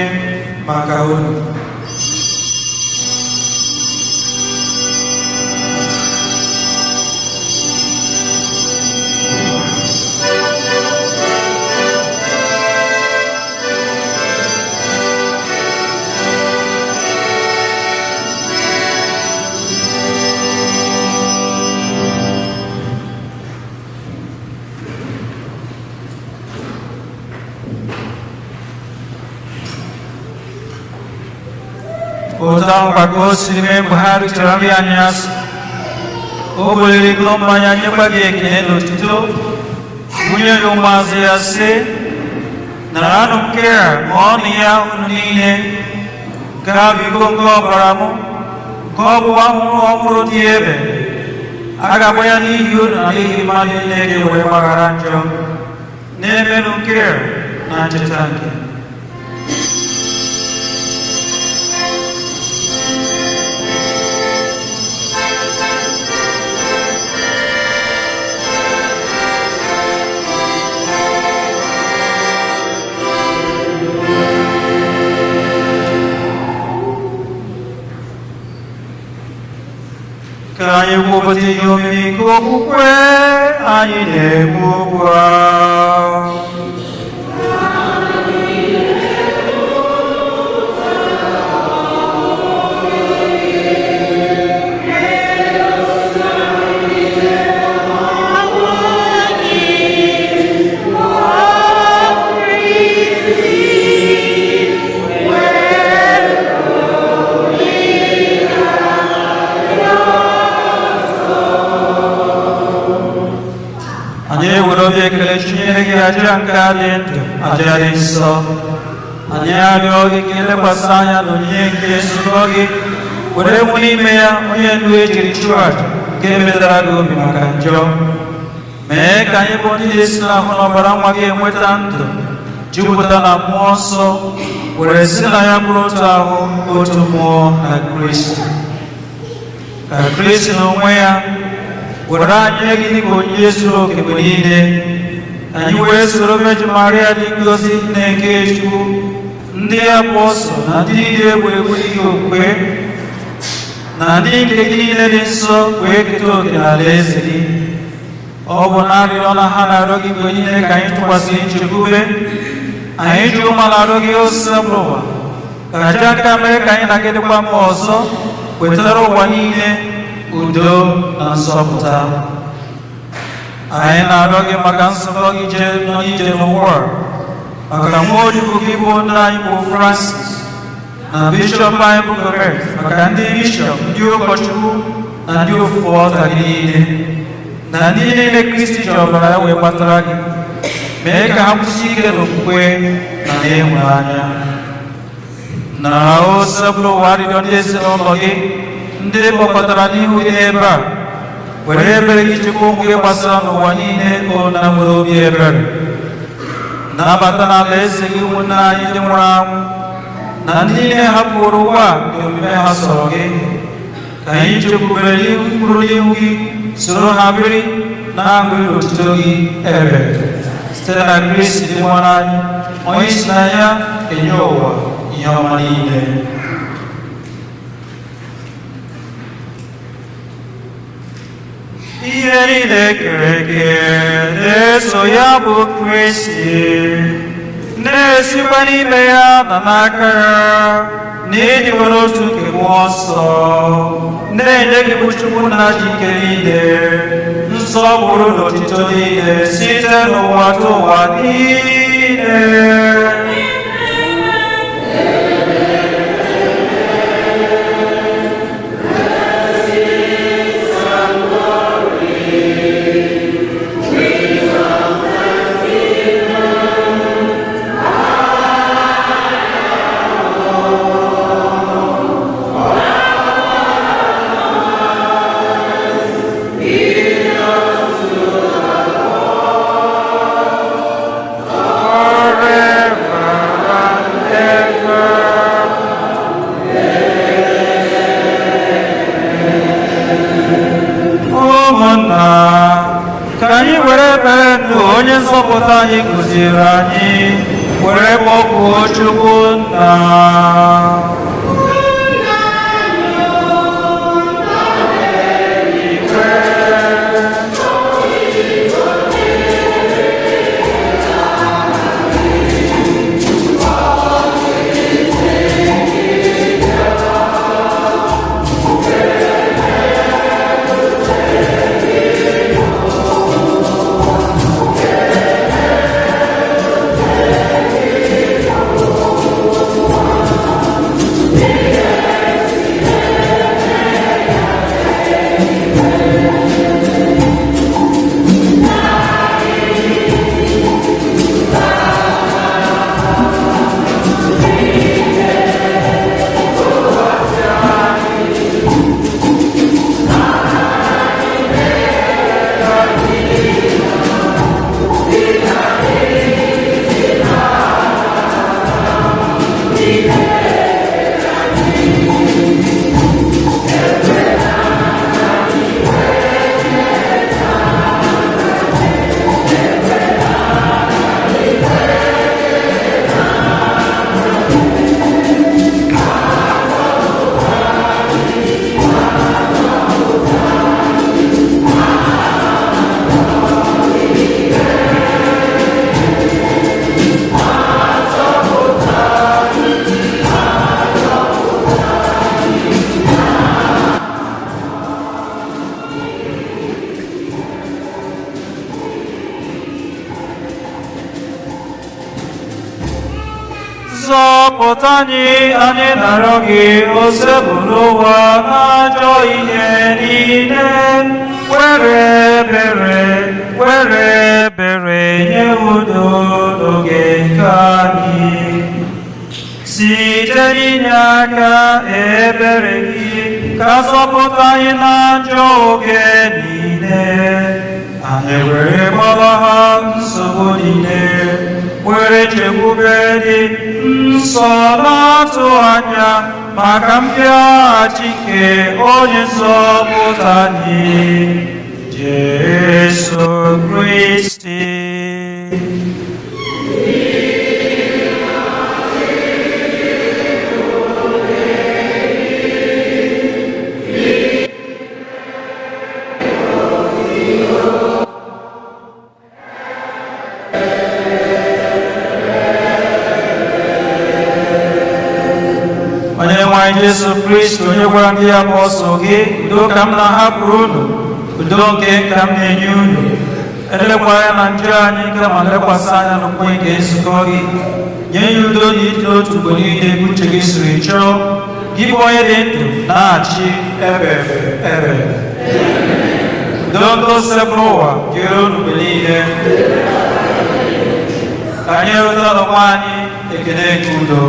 maka unu. Otu ahụ kwa ka o siri mee mgbe ha richara nri anyasị, o buliri iko mmanya, nyekwa gị ekele na otuto, bunye ya ụmụazụ ya, sị: "Naranụ nke a, ṅụọnụ ya unu niile. Nke a bụ iko nke ọbara m, nke ọgbụgba ọhụrụ dị ebe a ga-agba ya n'ihi unu na n'ihi mmadụ niile ga-ewere gbaghara njọ. Na-emenụ nke a na ncheta nke." Ka anyị kwupụta ihe omimi nke okwukwe anyị na-eme ugbu a. Anyị ewere obi ekele chinyere gị aja nke a dị ndụ, aja dị nsọ. Anyị arịọ gị ka elekwasị anya n'onyinye nke nzukọ gị, were nwụ n'ime ya onye ndu ejiri chụọ aja nke metara gị obi maka njọ. Mee ka anyị bụ ndị na-esi n'ahụ n'ọbara nwa gị enweta ndụ, jupụta na Mmụọ Nsọ, were si na ya bụrụ otu ahụ, otu mmụọ na Kristi. Ka Kristi n'onwe ya were anyị nye gị dịka onyinye zuru oke mgbe niile, anyị wee soro Virgin Maria dị ngọzi, nne nke Chukwu, ndị apọstọl na ndị niile egwuregwu n'ihi okwukwe, na ndị nke gị niile dị nsọ, wee keta oke n'ala eze gị. Ọ bụ na arịrịọ na ha na-arịọ gị mgbe niile ka anyị tụkwasịrị nchekwube anyị ji ụmụ na-arịọ gị, Osebụrụwa, ka aja aka mere ka anyị na gị dịkwa mma ọzọ, wetara ụwa niile udo na nzọpụta. Anyị na-arịọ gị maka nzukọ gị je nọ n'ije n'ụwa a, maka nwa odibo gị bụ nna anyị bụ Francis, na bishọp anyị bụ Gomez, maka ndị bishọp, ndị ụkọchukwu na ndị ofufe ọta gị niile, na ndị niile Kristi ji ọbara ya wee gbatara gị. Mee ka ha kwụsị ike n'okwukwe na n'ịhụnanya. Na Osebụrụwa, arịrịọ ndị ezinụlọ gị ndị kpọkọtara n'ihu gị n'ebe a, were ebere gị chekwa ụmụ gị gbasara n'ụwa niile. O na nwere obi ebere, nabata n'ala eze gị ụmụnne anyị ndị nwụrụ anwụ na ndị niile hapụrụ ụwa nke omume ha sọrọ gị, ka anyị chekwubere n'ihu mkpụrụ n'ihu gị, soro ha biri na aṅụrị otuto gị ebe, site na Kristi dị nwere anyị, onye si na ya enye ụwa ihe ọma niile. Ihe niile kere eke na-eso ya bụ Kristi, na-esikwa n'ime ya na n'aka ya, na ịdịkwa n'otu nke Mmụọ Nsọ, na-enye gị bụ Chukwu nna ji ike niile, nsọpụrụ na otito niile site n'ụwa tụ ụwa niile. Forever and ever. Ụmụnna, ka anyị were ekpere ndụ onye nzọpụta anyị kụziri anyị. Were kpọkuo Chukwu Nna. Zọpụta anyị, anyị na-arịọ gị, Osebụrụwa n'ajọ ihe niile. Were ebere, were ebere nye udo n'oge nke anyị. Site n'inye aka ebere gị, ka zọpụta anyị n'ajọ oge niile. Anyị were gbalaha nsogbu niile, were chekwube dị nsọ na-atụ anya maka mbịaghachi nke onye nzọpụta anyị, Jesu Kristi. Onye nwe anyị Jesu Kristo, onye gwara ndị apọstụl gị, udo ka m na-ahapụrụ unu, udo nke ka m na-enye unu. Elekwala anya na njọ anyị, kama lekwasị anya n'okwukwe nke nzukọ gị. Nye ya udo na ịdị n'otu mgbe niile ka uche gị siri chọọ, gị bụ onye dị ndụ na-achị ebe ebe. Udo nke Osebụrụwa dịrị unu mgbe niile. Ka anyị rute n'onwe anyị ekele nke udo.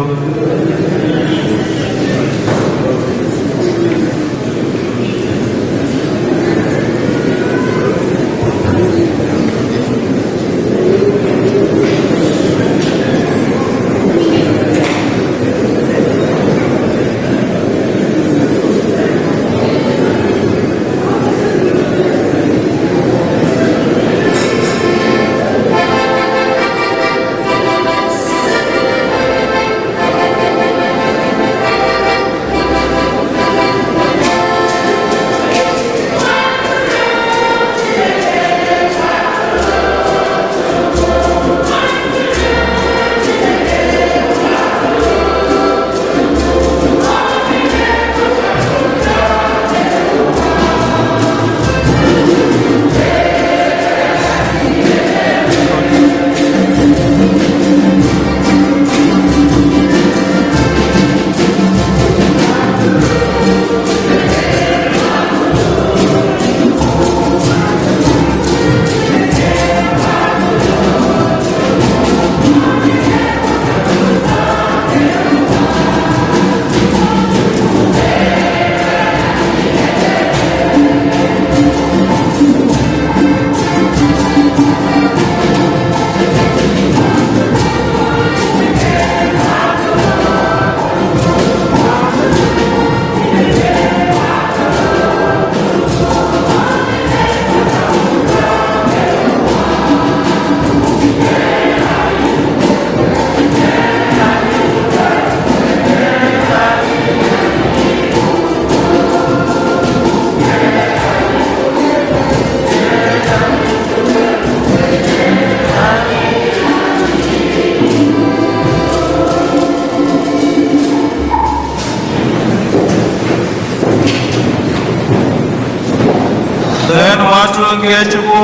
Nwa atụrụ nke Chukwu,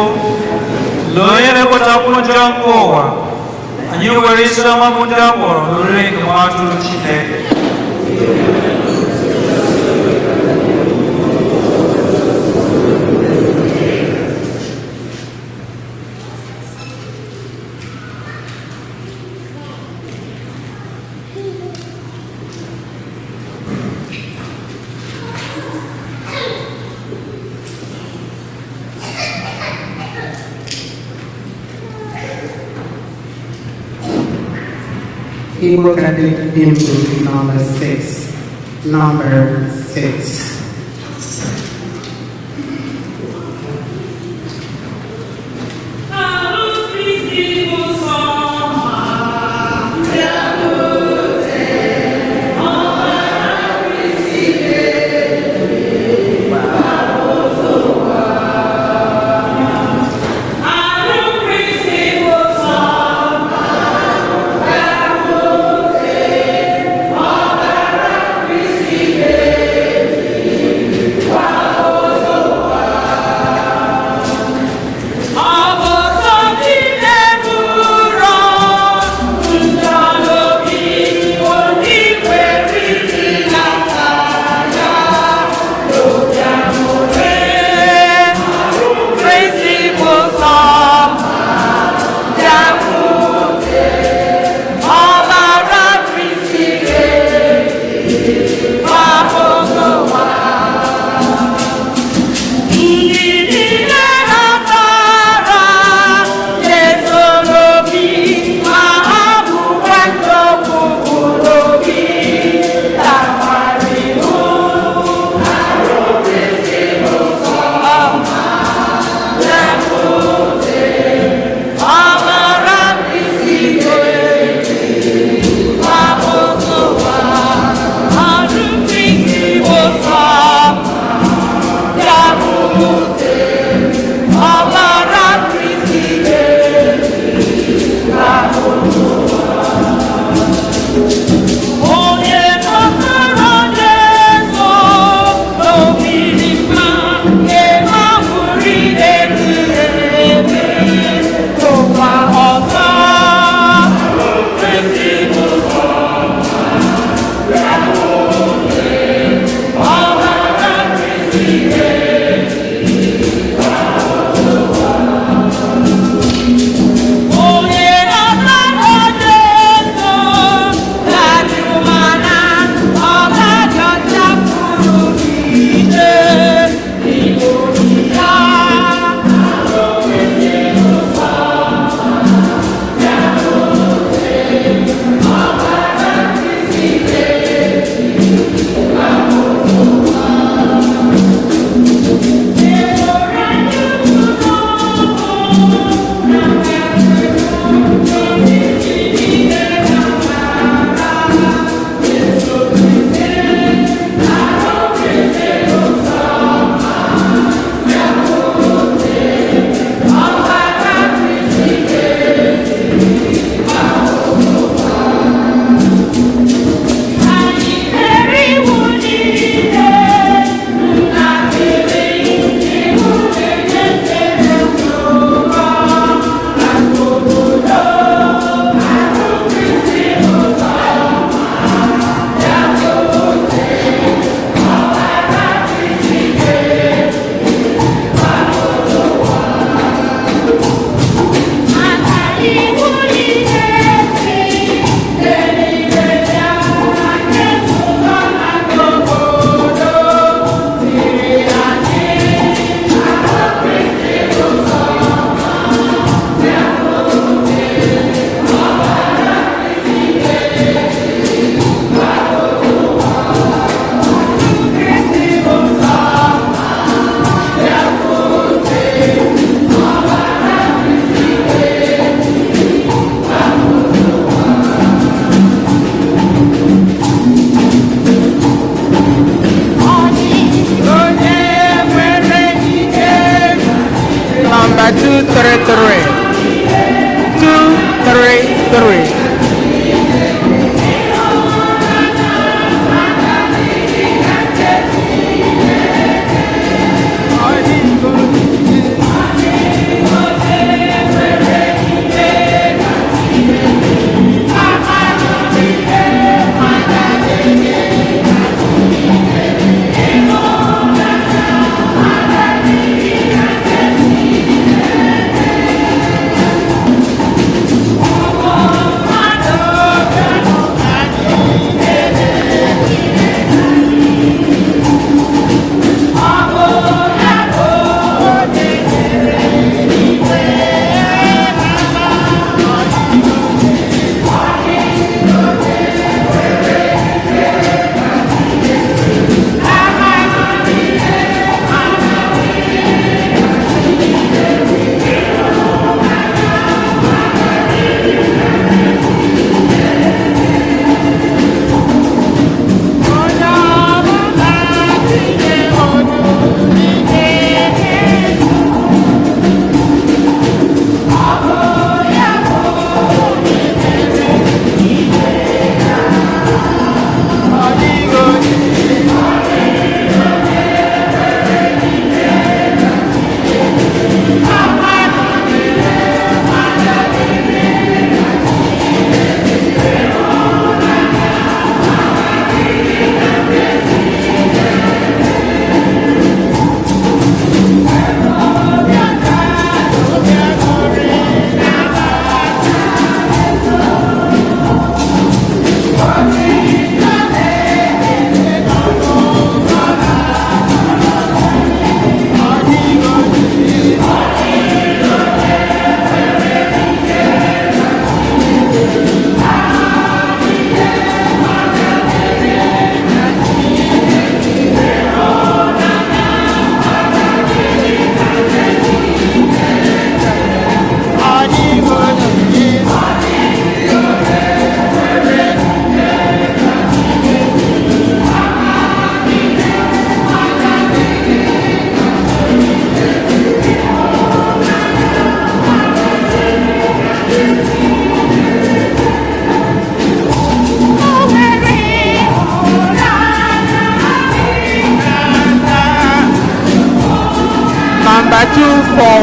lee onye na-ekpochapụ njọ nke ụwa. Anyị nwere isi ọma bụ ndị a kpọrọ n'oriri nke nwa atụrụ Chineke. Igbo Catholic Hymn Book number 6. Number 6. Arụ Kristi bụ sọ mma.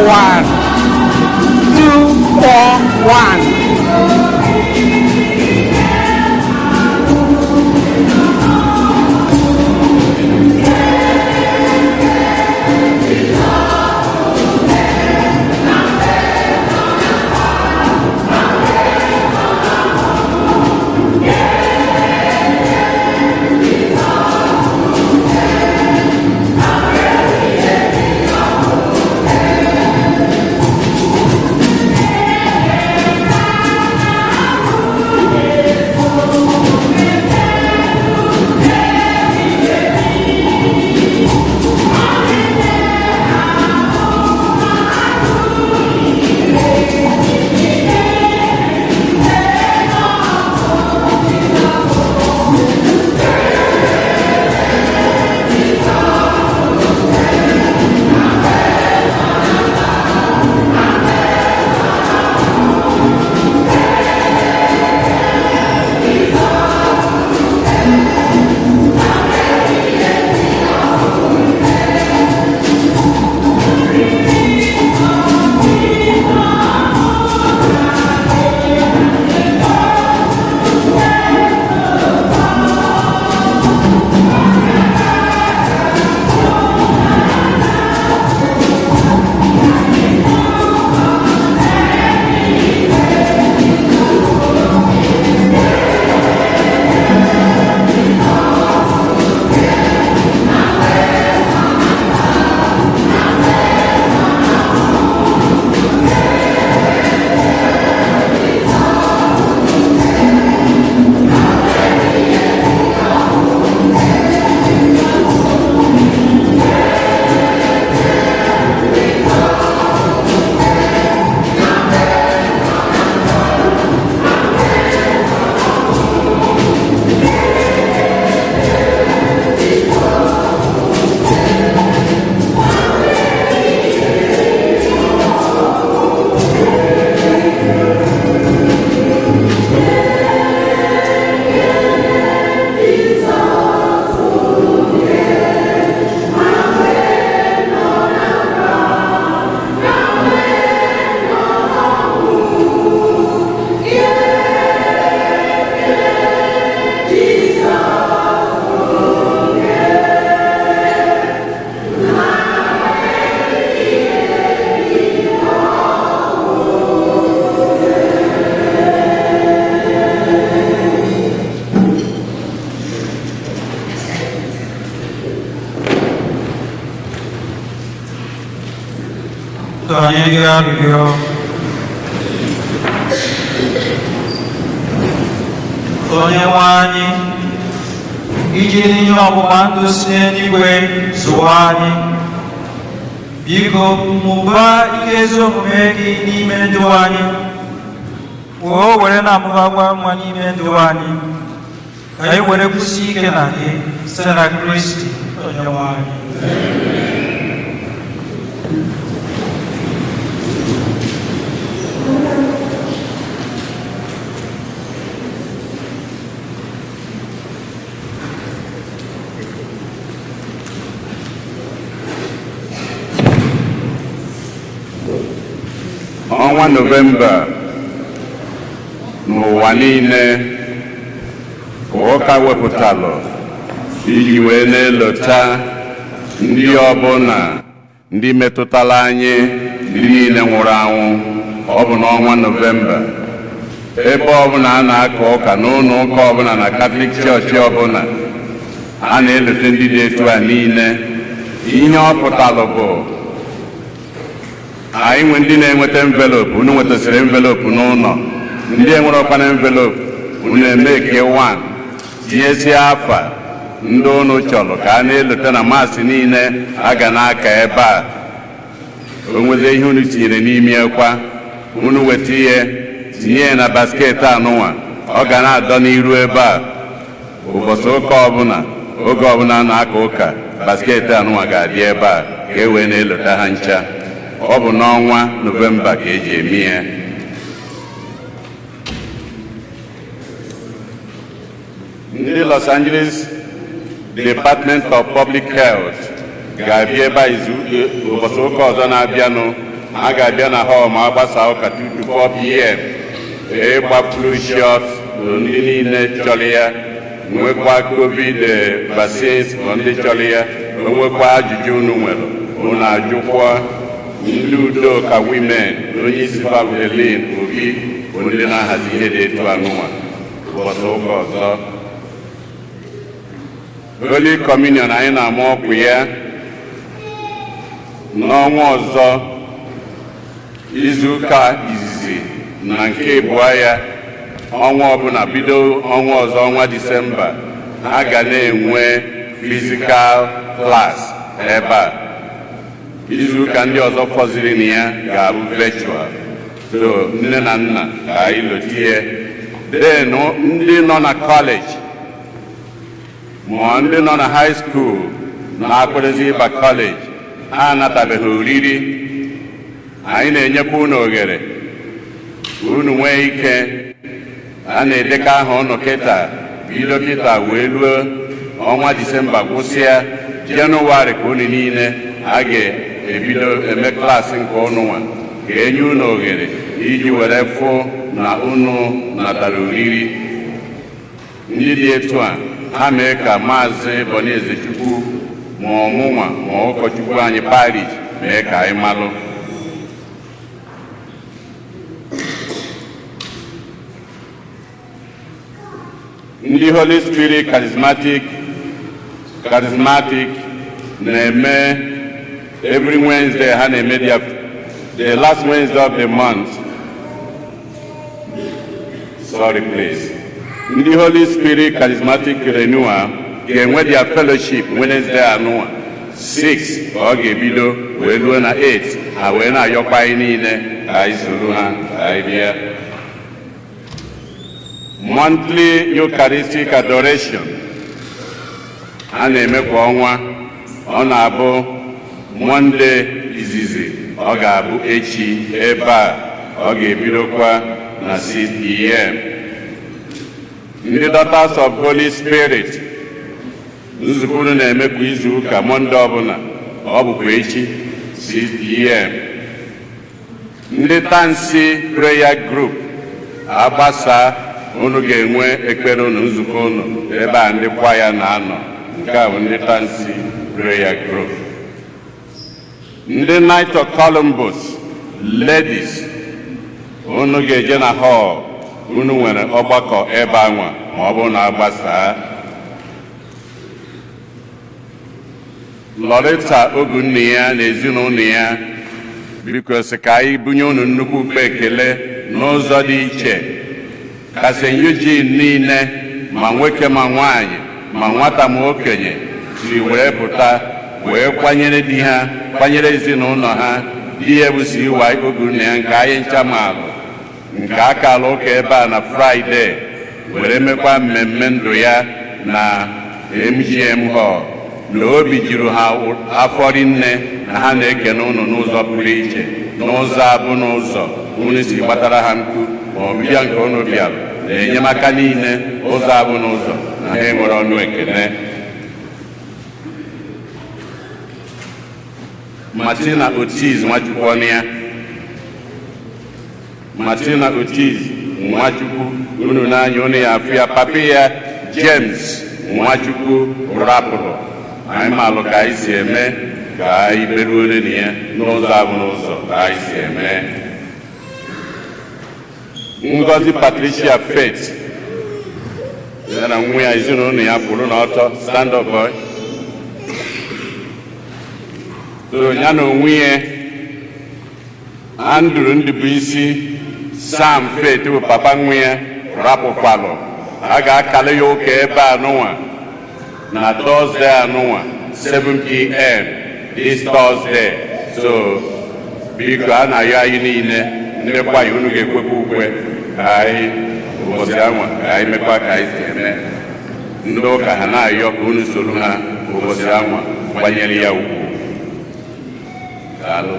241. 241. Ka anyị rịọ arịrịọ. Onye nwe anyị, iji n'ihe ọgbụgba ndụ si n'eluigwe zụọ anyị, biko mụbaa ike ezi omume gị n'ime ndụ anyị, o were na-amụbakwa nwa n'ime ndụ anyị, ka anyị were kwụsị ike na gị site na Kristi onye nwe anyị. Ọnwa Nọvemba n'ụwa niile ka ụka wepụtalụ iji wee na-elota ndị ọbụla ndị metụtara anyị, ndị niile nwụrụ anwụ. Ọ bụ n'ọnwa Nọvemba, ebe ọbụla a na-aka ụka, n'ụlọ ụka ọbụla, na Katọlik chọọchị ọbụla, a na-elote ndị dị etu a niile. Ihe ọ pụtalụ bụ anyị nwe ndị na-enweta envelope. Unu nwetasịrị envelope n'ụlọ. Ndị enwere ọkwana envelope, unu emeke 1 tinyesie afa ndị unu chọrọ ka a na-elote na Mass niile a ga na-aka ebe a. O nwezi ihe unu tinyere n'ime kwa, unu weta ihe tinye ya na basket anụnwa. Ọ ga na-adọ n'iru ebe a ụbọchị ụka ọbụla. Oge ọbụla a na-aka ụka, basket anụnwa ga-adị ebe a ka e wee na-elota ha ncha. Ọ bụ n'ọnwa Nọvemba ka eji eme ya. Ndị Los Angeles Department of Public Health ga-abịa ebe a izu ụbọchị ụka ọzọ na-abịanụ. Ha ga-abịa na hall ma agbasa ụka 2 to 4 p.m. Ịgba flu shot ndị niile chọrọ ya, nwekwa COVID vaccines bụ ndị chọrọ ya. Onwekwa ajụjụ unu nwere, unu ajụkwa. Ndị Udoka Women, onye isi Helen Obi, bụ ndị na-ahazi ihe dị etu anụnwa. Ụbọchị ụka ọzọ, Holy Communion anyị na-ama ọkwa ya n'ọnwa ọzọ, izuụka izizi na nke ịbụọ ya ọnwa ọbụla, bido ọnwa ọzọ, ọnwa Disemba, a ga na-enwe physical class ebe a. Izuụka ndị ọzọ fọziri na ya ga-abụ virtual. So nne na nna, ka anyị lotie. Then ndị nọ na college ma ndị nọ na high school na-akwadozi ịba college, ha anatabeghị oriri. Anyị na-enyekwa unu oghere unu nwee ike a na-edekọ aha unu kịta, bido kịta wee ruo ọnwa Disemba gwụsịa, Jenụwarị, ka unu niile a ga-ebido eme class nke unu nwa, ga-enye unu oghere iji were fụ na unu natara oriri. Ndị dị etu a, ha mee ka Maazị Bonezechukwu ma ọmụnwa ma ụkọchukwu anyị parish mee ka anyị malụ. Ndị Holy Spirit Charismatic na-eme every Wednesday. Ha na-eme the last Wednesday of the month. Sorry, please. Ndị Holy Spirit Charismatic Renewal ga-enwe their fellowship Wednesday anụwa, 6 ka ọ ga-ebido wee ruo na 8. Ha wee na-ayọkwa anyị niile ka anyị soro ha, ka anyị bịa. Monthly Eucharistic Adoration a na-eme kwa ọnwa, ọ na-abụ Monday izizi, ọ ga-abụ echi ebe a, ọ ga-ebidokwa na 6 p.m. Ndị Daughters of Holy Spirit, nzukọ unu na-eme kwa izu ụka, Monday ọbụla, ọ bụkwa echi, 6 p.m. Ndị Tansi Prayer Group, agbasa, unu ga-enwe ekpere unu, nzukọ unu ebe a, ndị kwaya na-anọ. Nke a bụ ndị Tansi Prayer Group. Ndị Knight of Columbus Ladies, unu ga-eje na hall, unu nwere ọgbakọ ebe anwa ma ọ bụrụ na agbasaa. Loretta Ogunne ya na ezinụlọ ya, biko, sị ka anyị bunye unu nnukwu ukpe ekele n'ụzọ dị iche, ka St. Eugene niile, ma nwoke ma nwanyị, ma nwata ma okenye, si wee pụta wee kwanyere di ha, kwanyere ezinụlọ ha. Di ya bụ CY Ogunne ya, nke anyị ncha maalụ, nke akala ụka ebe a na Fraịde, were mekwa mmemme ndụ ya na MGM Hall, na obi juru ha afọ rinne, na ha na-ekene unu n'ụzọ pụrụ iche, n'ụzọ abụ n'ụzọ unu si gbatara ha mkpu, ma ọbịbịa nke unu bịara na enyemaka niile, ụzọ abụ n'ụzọ na ha enwere ọnụ ekele. Martina Otiz Nwachukwu, ọnụ ya, Martina Otiz Nwachukwu, unu n'anya unu ya afụ ya. Papi ya, James Nwachukwu, rapụrụ anyị, malụ ka anyị si eme, ka anyị beruore na ya n'ụzọ abụ n'ụzọ ka anyị si eme. Ngozi Patricia Faith ya na nwa ya, ezinụlọ ya, kwụrụ n'ọtọ. Stand up, boy. So ya na onwe ya, Andrew Ndubuisi Sam Faith, bụ papa nwa ya rapụkwalụ, a ga-akali ya ụka ebe a nụnwa na Thursday anụnwa, 7 p.m. this Thursday. So biko, a na-ayọ anyị niile, ndị kwaya, unu ga-ekwekwa ukwe ka anyị ụbọchị anwa, ka anyị mekwa ka anyị si eme. Ndị ụka ha na-ayọ ka unu soro ha ụbọchị anwa kwanyere ya ugwu. Daalụ.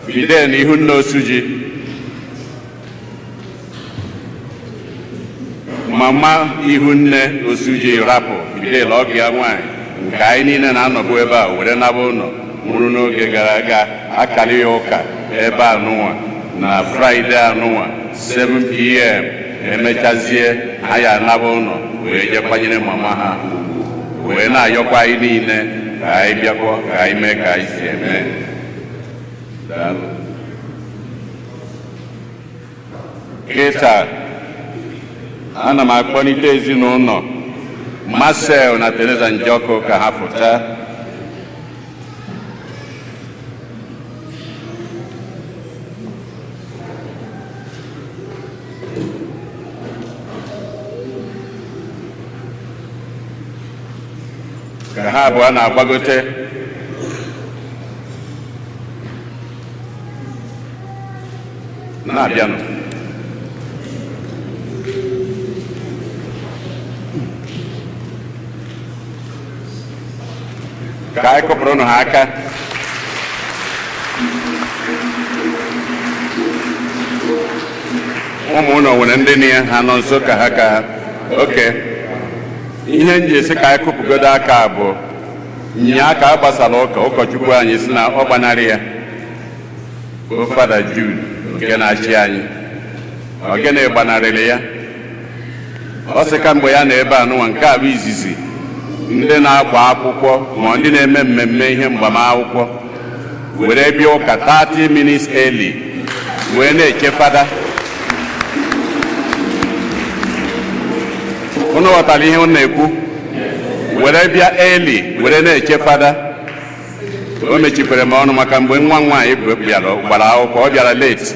Fidel na ihu nna Osuji, mama ihu nne Osuji rapụ Fidel, ọgọ ya nwanyị. Nke anyị niile na-anọbụ ebe a were naba ụlọ, nwụrụ n'oge gara aga. Akara ya ụka ebe a nụnwa na Friday anụnwa 7 p.m. Emechazie, ha ya anaba ụlọ wee jee kwanyere mama ha ugwu, wee na-ayọkwa anyị niile ka anyị bịakwa, ka anyị mee ka anyị si eme. Daalụ. Kịta ana m akpọlite ezinụlọ Marcel na Teresa Njọkụ ka ha pụta. Ka ha abụọ na-agbagote, na-abịanụ. Ka anyị kụpụrụnụ ha aka. Ụmụ ụlọ nwere ndị na ya ha nọ nso ka ha ka oke ihe m ji esi ka anyị kụpụgodo aka bụ nyaa ka a gbasara ụka. Ụkọchukwu anyị si na ọ gbanarị ya bụ Fada Jude nke na-achị anyị. Ọ gịnị gbanarịrị ya? Ọ sị ka mgbe ya na ebe a nụnwa, nke a bụ izizi ndị na-agba akwụkwọ ma ndị na-eme mmemme ihe mgbamakwụkwọ were bịa ụka 30 minutes early wee na-eche fada. Unu ghọtara ihe unu na-ekwu? Were bịa early were na-eche fada. O mechikwere m ọnụ maka mgbe nwa m nwaanyị bịara gbara akwụkwọ, ọ bịara late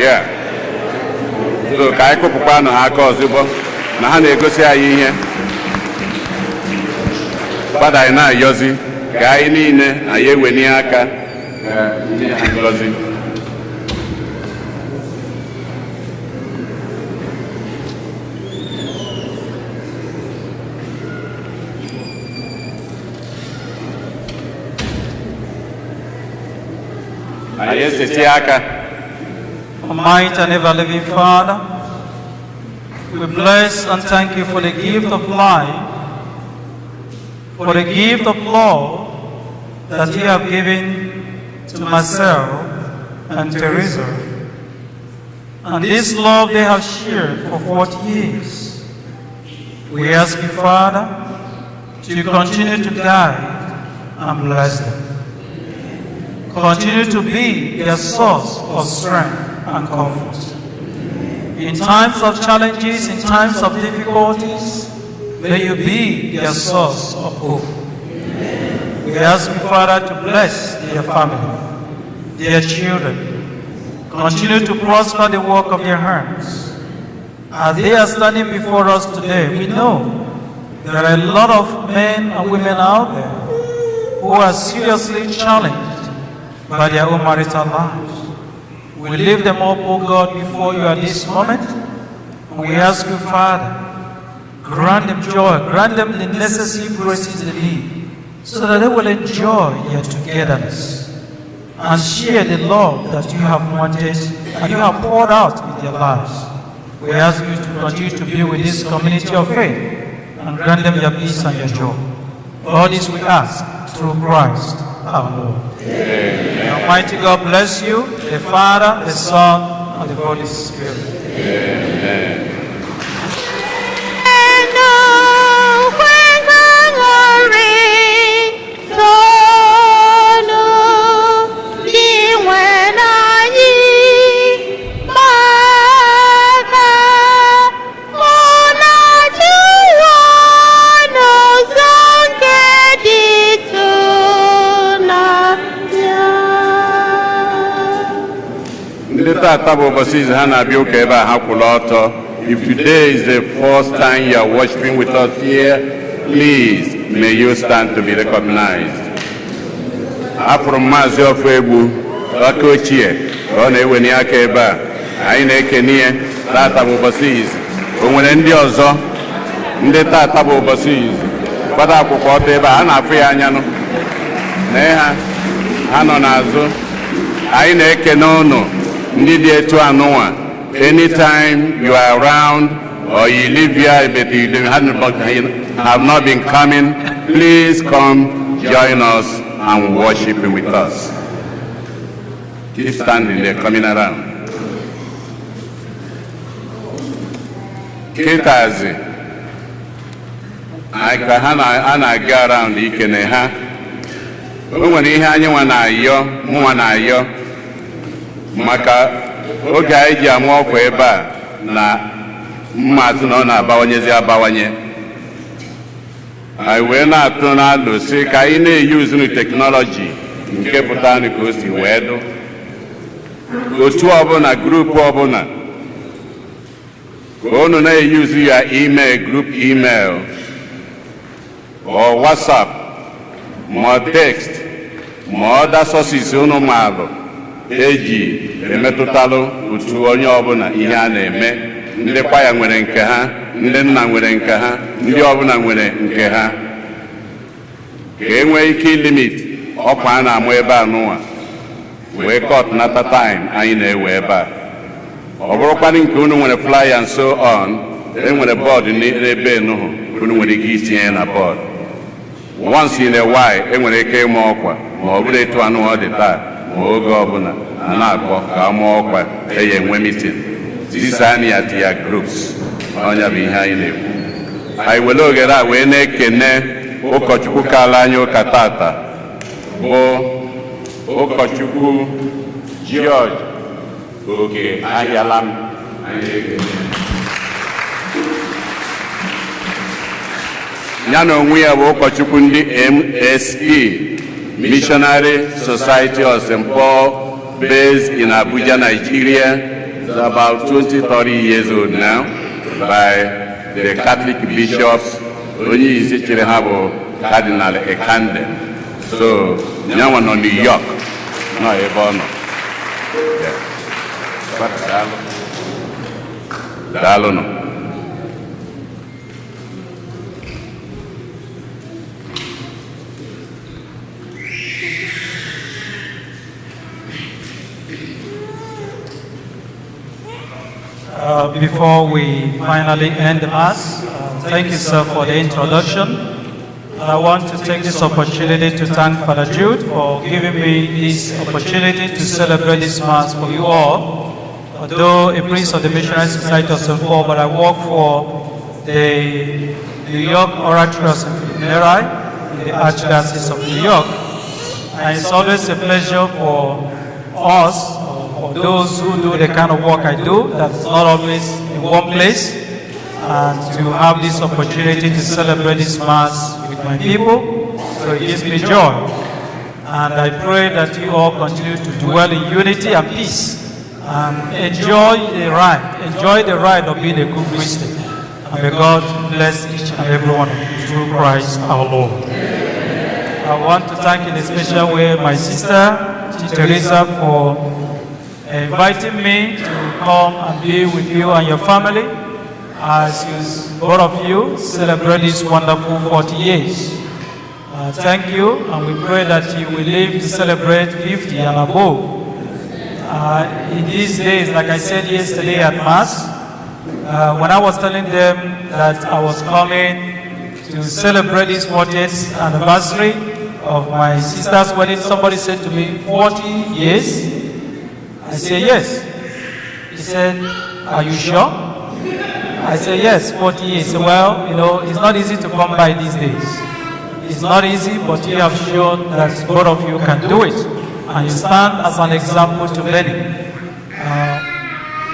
ya. So ka anyị kụpụkwanụ ha aka ozugbo na ha na-egosi anyị ihe. Fada anyị na-ayọzi ka anyị niile anyị ewenye aka ka nye ha ngọzi. Anyị eseti aka. Almighty and ever living Father, we bless and thank you for the gift of life, for the gift of love that you have given to Marcel and Teresa. And this love they have shared for 40 years. We ask you, Father, to continue to guide and bless them. Continue to be their source of strength and comfort. In times of challenges, in times of difficulties, may you be their source of hope. We ask you, Father, to bless their family, their children. Continue to prosper the work of their hands. As they are standing before us today, we know there are a lot of men and women out there who are seriously challenged by their own marital lives. We lift them up, O God, before you at this moment. And we ask you, Father, grant them joy, grant them the necessary graces they need, so that they will enjoy their togetherness and share the love that you have wanted and you have poured out in their lives. We ask you to continue to be with this community of faith and grant them your peace and your joy. All this we ask through Christ our Lord. Amen. Almighty God bless you, the Father, the Son, and the Holy Spirit. Amen. Tonu dị nwe n'anyị maka mụ na jụwa n'ụzọ nke dị ịtụnanya. Ndị tata bụ ụbọchị izu ha na-abịa ụka ebe a, ha kwụrụ ọtọ. If today is the first time you are worshiping with us here, please may you stand to be recognized. Afụrụ m Maazị Ọfọ Egbu aka ochie ka ọ na-eweni aka ebe a. Anyị na-ekene ya. Tata bụ ụbọchị izu. O nwere ndị ọzọ ndị tata bụ ụbọchị izu gbada akwụkwọ ọtọ ebe a? A na-afụ ya anyanụ nee ha, ha nọ n'azụ. Anyị na-ekene ụnụ ndị dị etu anụnwa. Anytime you are around. or you live here but you have not been coming, please come join us and worship with us. Keep standing, they're coming around. Kịtazi, anyị ka ha a na-aga around ikene ha. O nwere ihe anyị nwa na-ayọ, mụnwa na-ayọ maka oge anyị ji ama ọkwa ebe a na mmatụ na ọ na-abawanyezi abawanye. Anyị wee na-atụ n'alụ sị ka anyị na-eyuzunu technology nke pụtanụ ka o si wee dụ otu ọbụla, group ọbụla, ka unu na-eyuzu ya email, group email or WhatsApp ma text ma other sources unu maalụ eji emetụtalụ otu onye ọbụla ihe a na-eme. Ndị kwaya nwere nke ha, ndị nna nwere nke ha, ndị ọbụla nwere nke ha, ka e nwee ike limit ọkwa a na-amụ ebe a nụnwa wee cut nata time anyị na-ewe ebe a. Ọ bụrụkwanụ nke unu nwere flyer and so on, e nwere board n'ebe enuhu unu nwere ike itinye na board. Once in a while e nwere ike ịma ọkwa, ma ọ bụrụ etu anụ ọ dị taa, ma oge ọbụla a na-akpọ ka a mụọ ọkwa eya enwe meeting, zisaanụ ya to ya groups. Ọnya bụ ihe anyị na-ekwu. Anyị were oghere a wee na-ekene ụkọchukwu kaala anyị ụka tata, bụ Ụkọchukwu George Oke Ahịalam. Anyị na-ekene ya na onwe ya bụ ụkọchukwu ndị MSP, Missionary Society of St. Paul, based in Abuja, Nigeria. Is about 20, 30 years old now by the Catholic bishops. Onye isi chịrị ha bụ Cardinal Ekande. So nyanwa nọ New York, nọ ebe ọ nọ. Yeah. Daalụ. Daalụnụ. Before we finally end the Mass, thank you, sir, for the introduction. And I want to take this opportunity to thank Father Jude for giving me this opportunity to celebrate this Mass for you all. Although a priest of the Missionary Society of St. Paul, but I work for the New York Oratory of St. Philip Neri in the Archdiocese of New York. And it's always a pleasure for us, for those who do the kind of work I do, that's not always in one place, and to have this opportunity to celebrate this Mass with my people. So it gives me joy. And I pray that you all continue to dwell in unity and peace and enjoy the ride of being a good Christian. And may God bless each and every one of you through Christ our Lord. I want to thank in a special way my sister, Teresa, for inviting me to come and be with you and your family as you, both of you, celebrate this wonderful 40 years. Thank you, and we pray that you will live to celebrate 50 and above. In these days, like I said yesterday at Mass, when I was telling them that I was coming to celebrate this 40th anniversary of my sister's wedding, somebody said to me, "40 years?" I said, "Yes." He said, "Are you sure?" I said, "Yes, 40 years." He said, "Well, it's not easy to come by these days. It's not easy, but you have shown that both of you can do it. And you stand as an example to many.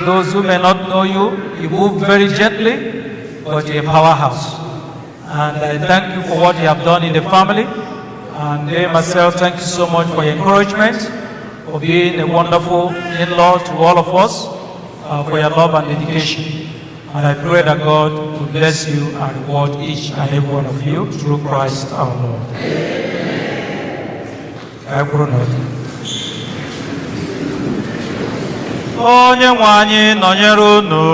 Those who may not know you, you move very gently, but you're a powerhouse. And I thank you for what you have done in the family. And I myself, thank you so much for your encouragement, for being a wonderful in-law to all of us, for your love and dedication. And I pray that God will bless you and reward each and every one of you through Christ our Lord. Ka anyị kwuru n'otu. Onye nwe anyị nọnyere unu.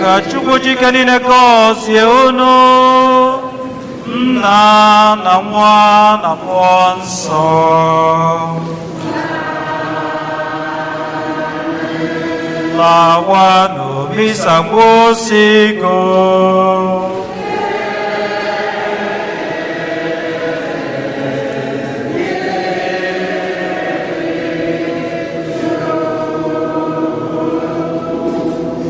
Ka Chukwu jike niile gọzie unu, Nna na Nwa na Mmụọ Nsọ. Lawanụ, misa gwụsịgo.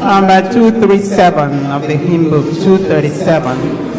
Number 237 of the hymn book, 237.